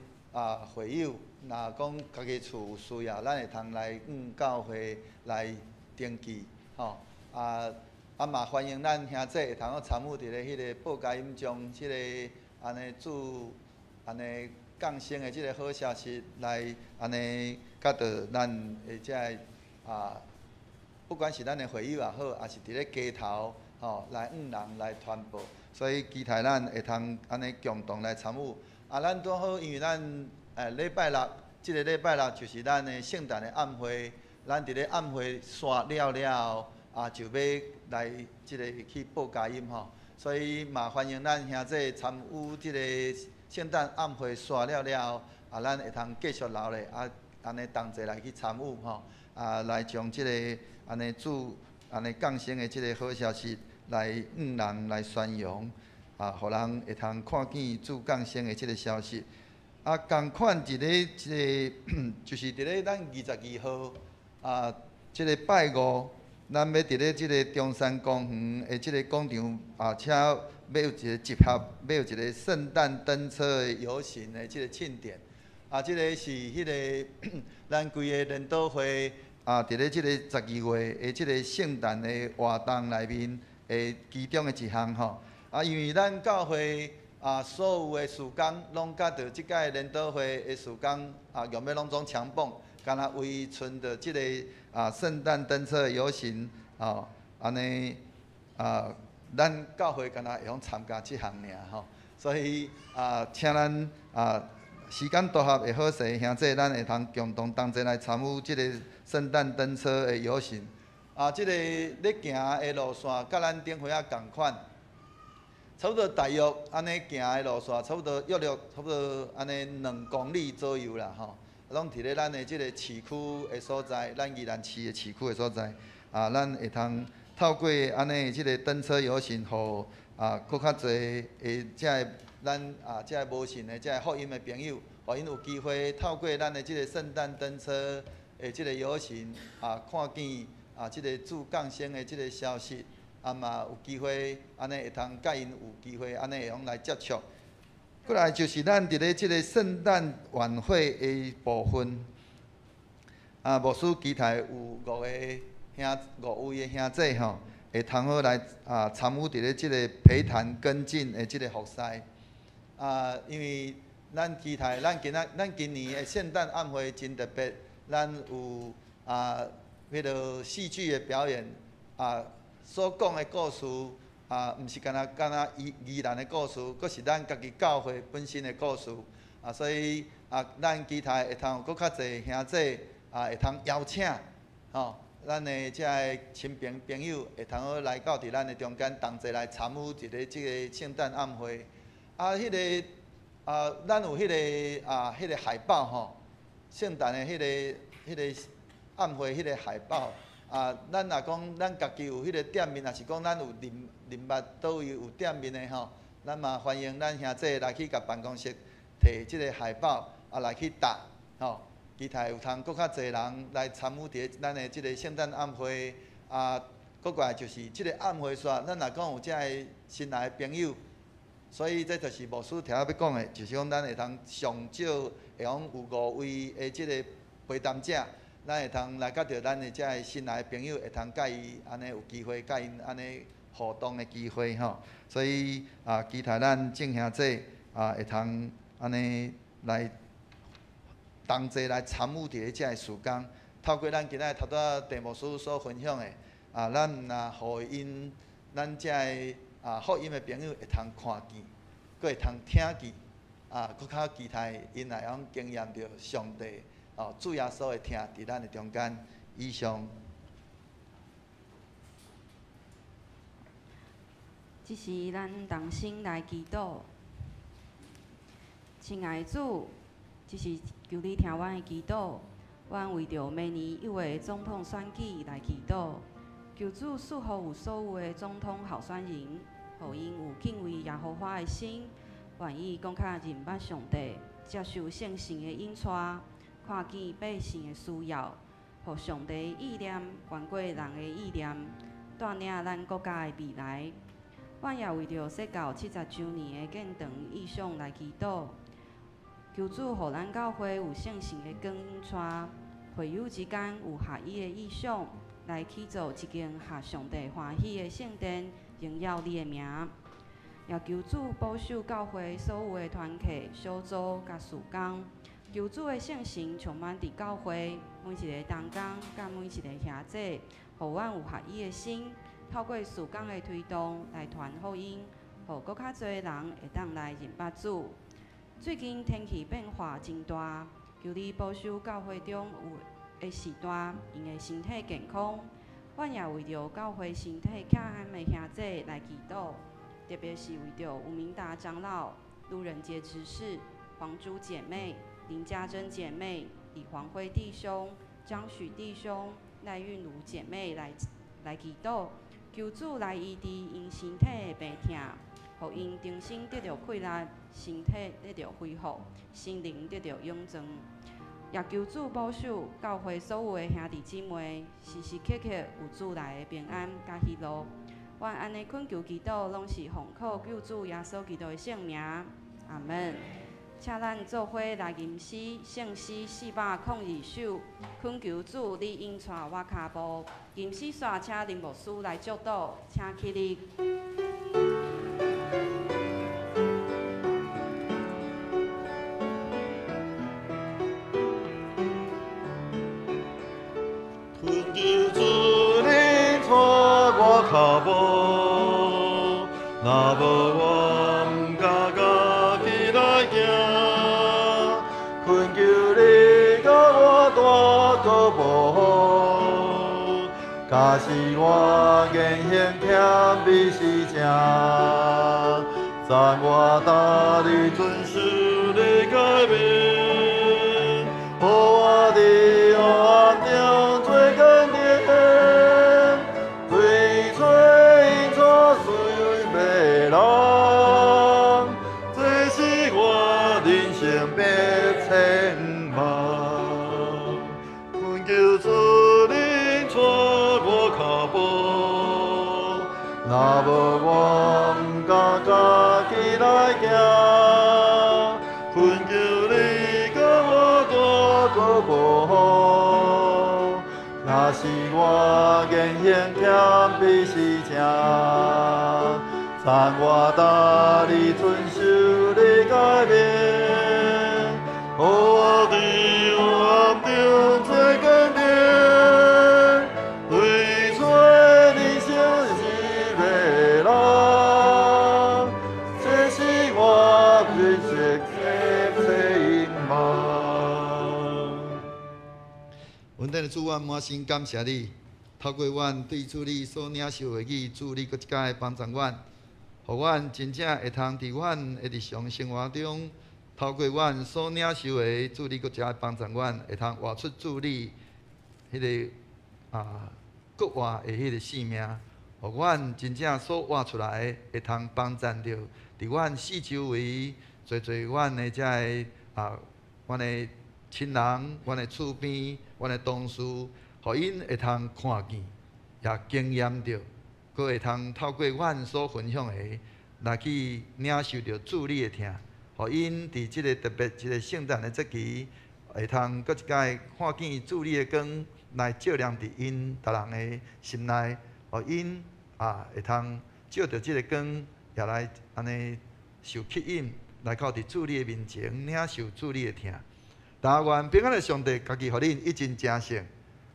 会友，若讲家己厝有需要，咱会通来向教会来登记吼，嘛欢迎咱兄姊会通参与伫咧彼个报佳音中，这个按呢主按呢降生的这个好消息来按呢，佮著咱的这个不管是咱的会友也好，也是伫咧街头吼来向人来传播，所以期待咱会通按呢共同来参与。咱拄好，因为咱礼拜六，这个礼拜六就是咱的圣诞的晚会，咱伫咧晚会散了了后，就欲来这个去报佳音吼，所以嘛欢迎咱兄弟参与这个圣诞晚会散了了后，咱会通继续留咧，按呢同齐来去参与吼，来将这个按呢主按呢降生的这个好消息来向人来宣扬，予人会通看见主降生的这个消息。仝款伫咧这个，就是伫咧咱22号，这个拜五，咱欲伫咧这个中山公园的这个广场，请欲有一个集合，欲有一个圣诞灯车的游行的这个庆典。这个是彼个咱规个联祷会，伫咧这个12月的这个圣诞的活动内面的其中的一项吼。因为咱教会所有的事工拢佮著这届联祷会的事工用欲拢总强绑，敢若为剩著这个圣诞灯车的游行，按呢咱教会敢若会用参加这项尔吼，所以请咱时间拄合会好势，兄弟咱会通共同同齐来参与这个圣诞灯车的游行。这个咧行的路线佮咱顶回仔仝款。差不多大约按呢行的路线，差不多约略差不多按呢2公里左右啦吼。攏佇咧咱的這個市區的所在，咱宜蘭市的市區的所在，啊，咱會通透過按呢這個燈車遊行，予啊，閣較濟的這个咱啊，這个無信的這个福音的朋友，予𪜶有機會透過咱的這個聖誕燈車的這個遊行，啊，看見啊，這個主降生的這個消息，啊嘛有機會按呢會通佮𪜶有機會按呢會用來接觸。過來就是咱佇咧這個聖誕晚會的部分，啊，牧師期待有五個兄五位的兄弟吼，會通好來啊參與佇咧這個陪談跟進的這個服事。啊，因為咱期待咱今仔咱今年的聖誕晚會真特別，咱有啊彼个戲劇的表演啊，所講的故事。啊，毋是干焦干焦宜宜蘭的故事，閣是咱家己教會本身的故事。啊，所以啊，咱期待會通有閣較濟兄弟啊，會通邀請吼，咱的這个親朋朋友會通好來到佇咱的中間，同齊來參與一个這個聖誕晚會。啊，彼个啊，咱有彼个啊，彼个海報吼，聖誕的彼个彼个晚會彼個海報。啊，咱若講咱家己有彼個店面，若是講咱有認認捌佗位有店面的吼，咱嘛歡迎咱兄弟來去共辦公室提這個海報，啊來去貼吼，期待有通閣較濟人來參與佇咱的這個聖誕晚會。啊，閣過來就是這個晚會煞，咱若講有這个新來的朋友，所以這就是牧師頭仔欲講的，就是講咱會通上少會講有五位的這個陪談者。咱會通來佮著咱的這个新來的朋友，會通佮伊按呢有機會佮𪜶按呢互動的機會吼。所以啊，期待咱眾兄弟啊，會通按呢來同齊來參與佇咧這个事工。透過咱今仔頭拄仔鄭牧師所分享的，啊，咱若予𪜶咱這个啊福音的朋友會通看見，閣會通聽見，啊，閣較期待𪜶會用經驗著上帝。哦，主耶穌的疼佇咱的中間。以上。這時，咱同心來祈禱。親愛的主，這時求你聽阮的祈禱。阮為著明年1月總統選舉來祈禱，求主賜予所有的總統候選人，予𪜶有敬畏耶和華的心，願意閣較認捌上帝，接受聖神的引帶。看見百姓的需要，予上帝意念懸過人的意念，帶領咱國家的未來。阮也為著釋教70週年的建堂異象來祈禱，求主予咱教會有聖神的光引帶，會友之間有合一的異象，來起造一間合上帝歡喜的聖殿，榮耀你的名。也求主保守教會所有的團契、小組佮事工。求主的聖神充滿佇教會，每一个同工佮每一个兄弟，予阮有合一的心，透過事工的推動來傳福音，予閣較濟人會當來認捌主。最近天氣變化真大，求你保守教會中有的序大，𪜶的身體健康。阮也為著教會身體欠安的兄弟來祈禱，特別是為著吳明達長老、路人傑執事、黃珠姐妹、林家珍姐妹、李黃輝弟兄、張許弟兄、賴韻如姐妹來祈禱，求主來醫治𪜶身體的病痛，予𪜶重新得著氣力，身體得著恢復，心靈得著勇壯。也求主保守教會所有的兄弟姊妹，時時刻刻有主內的平安佮喜樂。阮按呢懇求祈禱，攏是奉靠救主耶穌基督的聖名，阿們。請咱做伙來吟詩，聖詩402首，懇求主你引帶我跤步。吟詩煞請林牧師來祝禱，請起立。懇求主你帶我跤步，若無我毋敢家己來行。懇求你佮我帶腳步，假使我言行欠美是正，赞我逐日遵守你诫命，予我伫黑暗中做坚定，对找𪜶带随迷人，这是我人生的展望。恳求主恁带我脚步，若无我毋敢家己来行。恳求你佮我大阁无好，若是我言行谦卑实正，赞我逐日遵守你诫命，予我伫黑暗中做坚定，对找人生是迷人，这是我人生的展望。恩典的主，阮满心感谢你，透过阮对主你所领受的语，主你阁一摆帮助阮，予阮真正会通伫阮的日常生活中，透过阮所领受的，主你阁一摆帮助阮，会通活出主你彼个阁活的彼个生命，予阮真正所活出来的，会通帮助著伫阮四周围，济济阮的遮个阮的亲人、阮的厝边、阮的同事，予𪜶会通看见，也经验著，阁会通透过阮所分享的，来去领受著主你的疼，予𪜶伫这个特别这个圣诞的节期，会通阁一摆看见主你的光来照亮伫𪜶逐人的心内，予𪜶会通照著这个光，也来按呢受吸引，来到伫主你的面前领受主你的疼。但愿平安的上帝，家己予恁一尽成圣，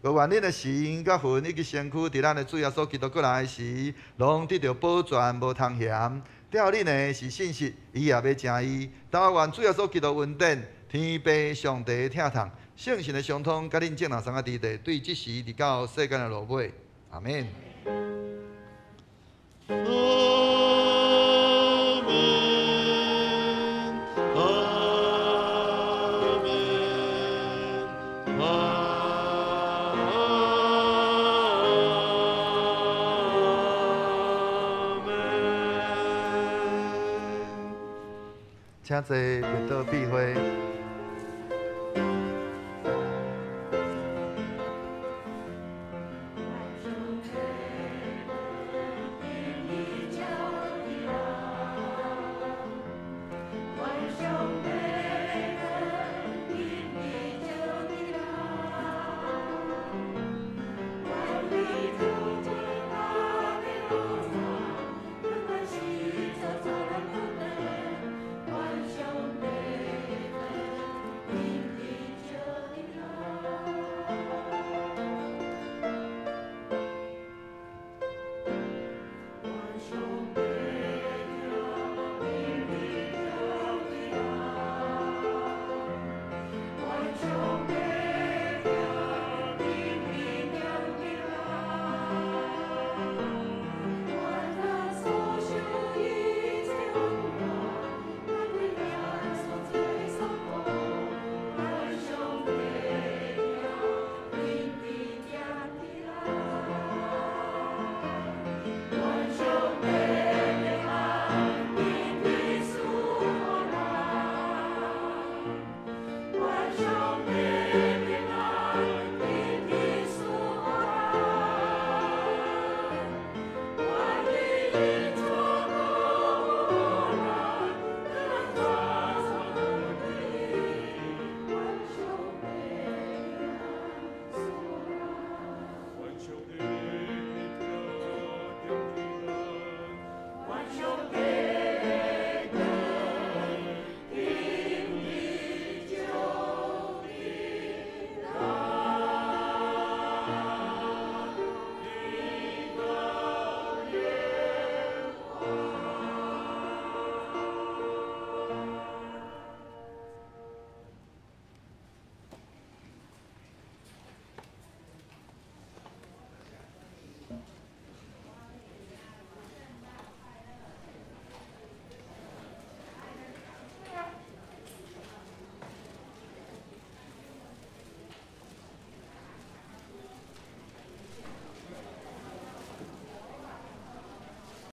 阁愿恁的心佮魂以及身躯，伫咱的主耶稣基督阁来时，拢得著保全，无通嫌。疼恁的是信实，伊也欲成伊。但愿主耶稣基督恩典、天父上帝的疼痛、圣神的相通，佮恁众人三个伫地，对这时直到世间的落尾。阿们。阿们，阿们，阿们。请坐，列倒闭会。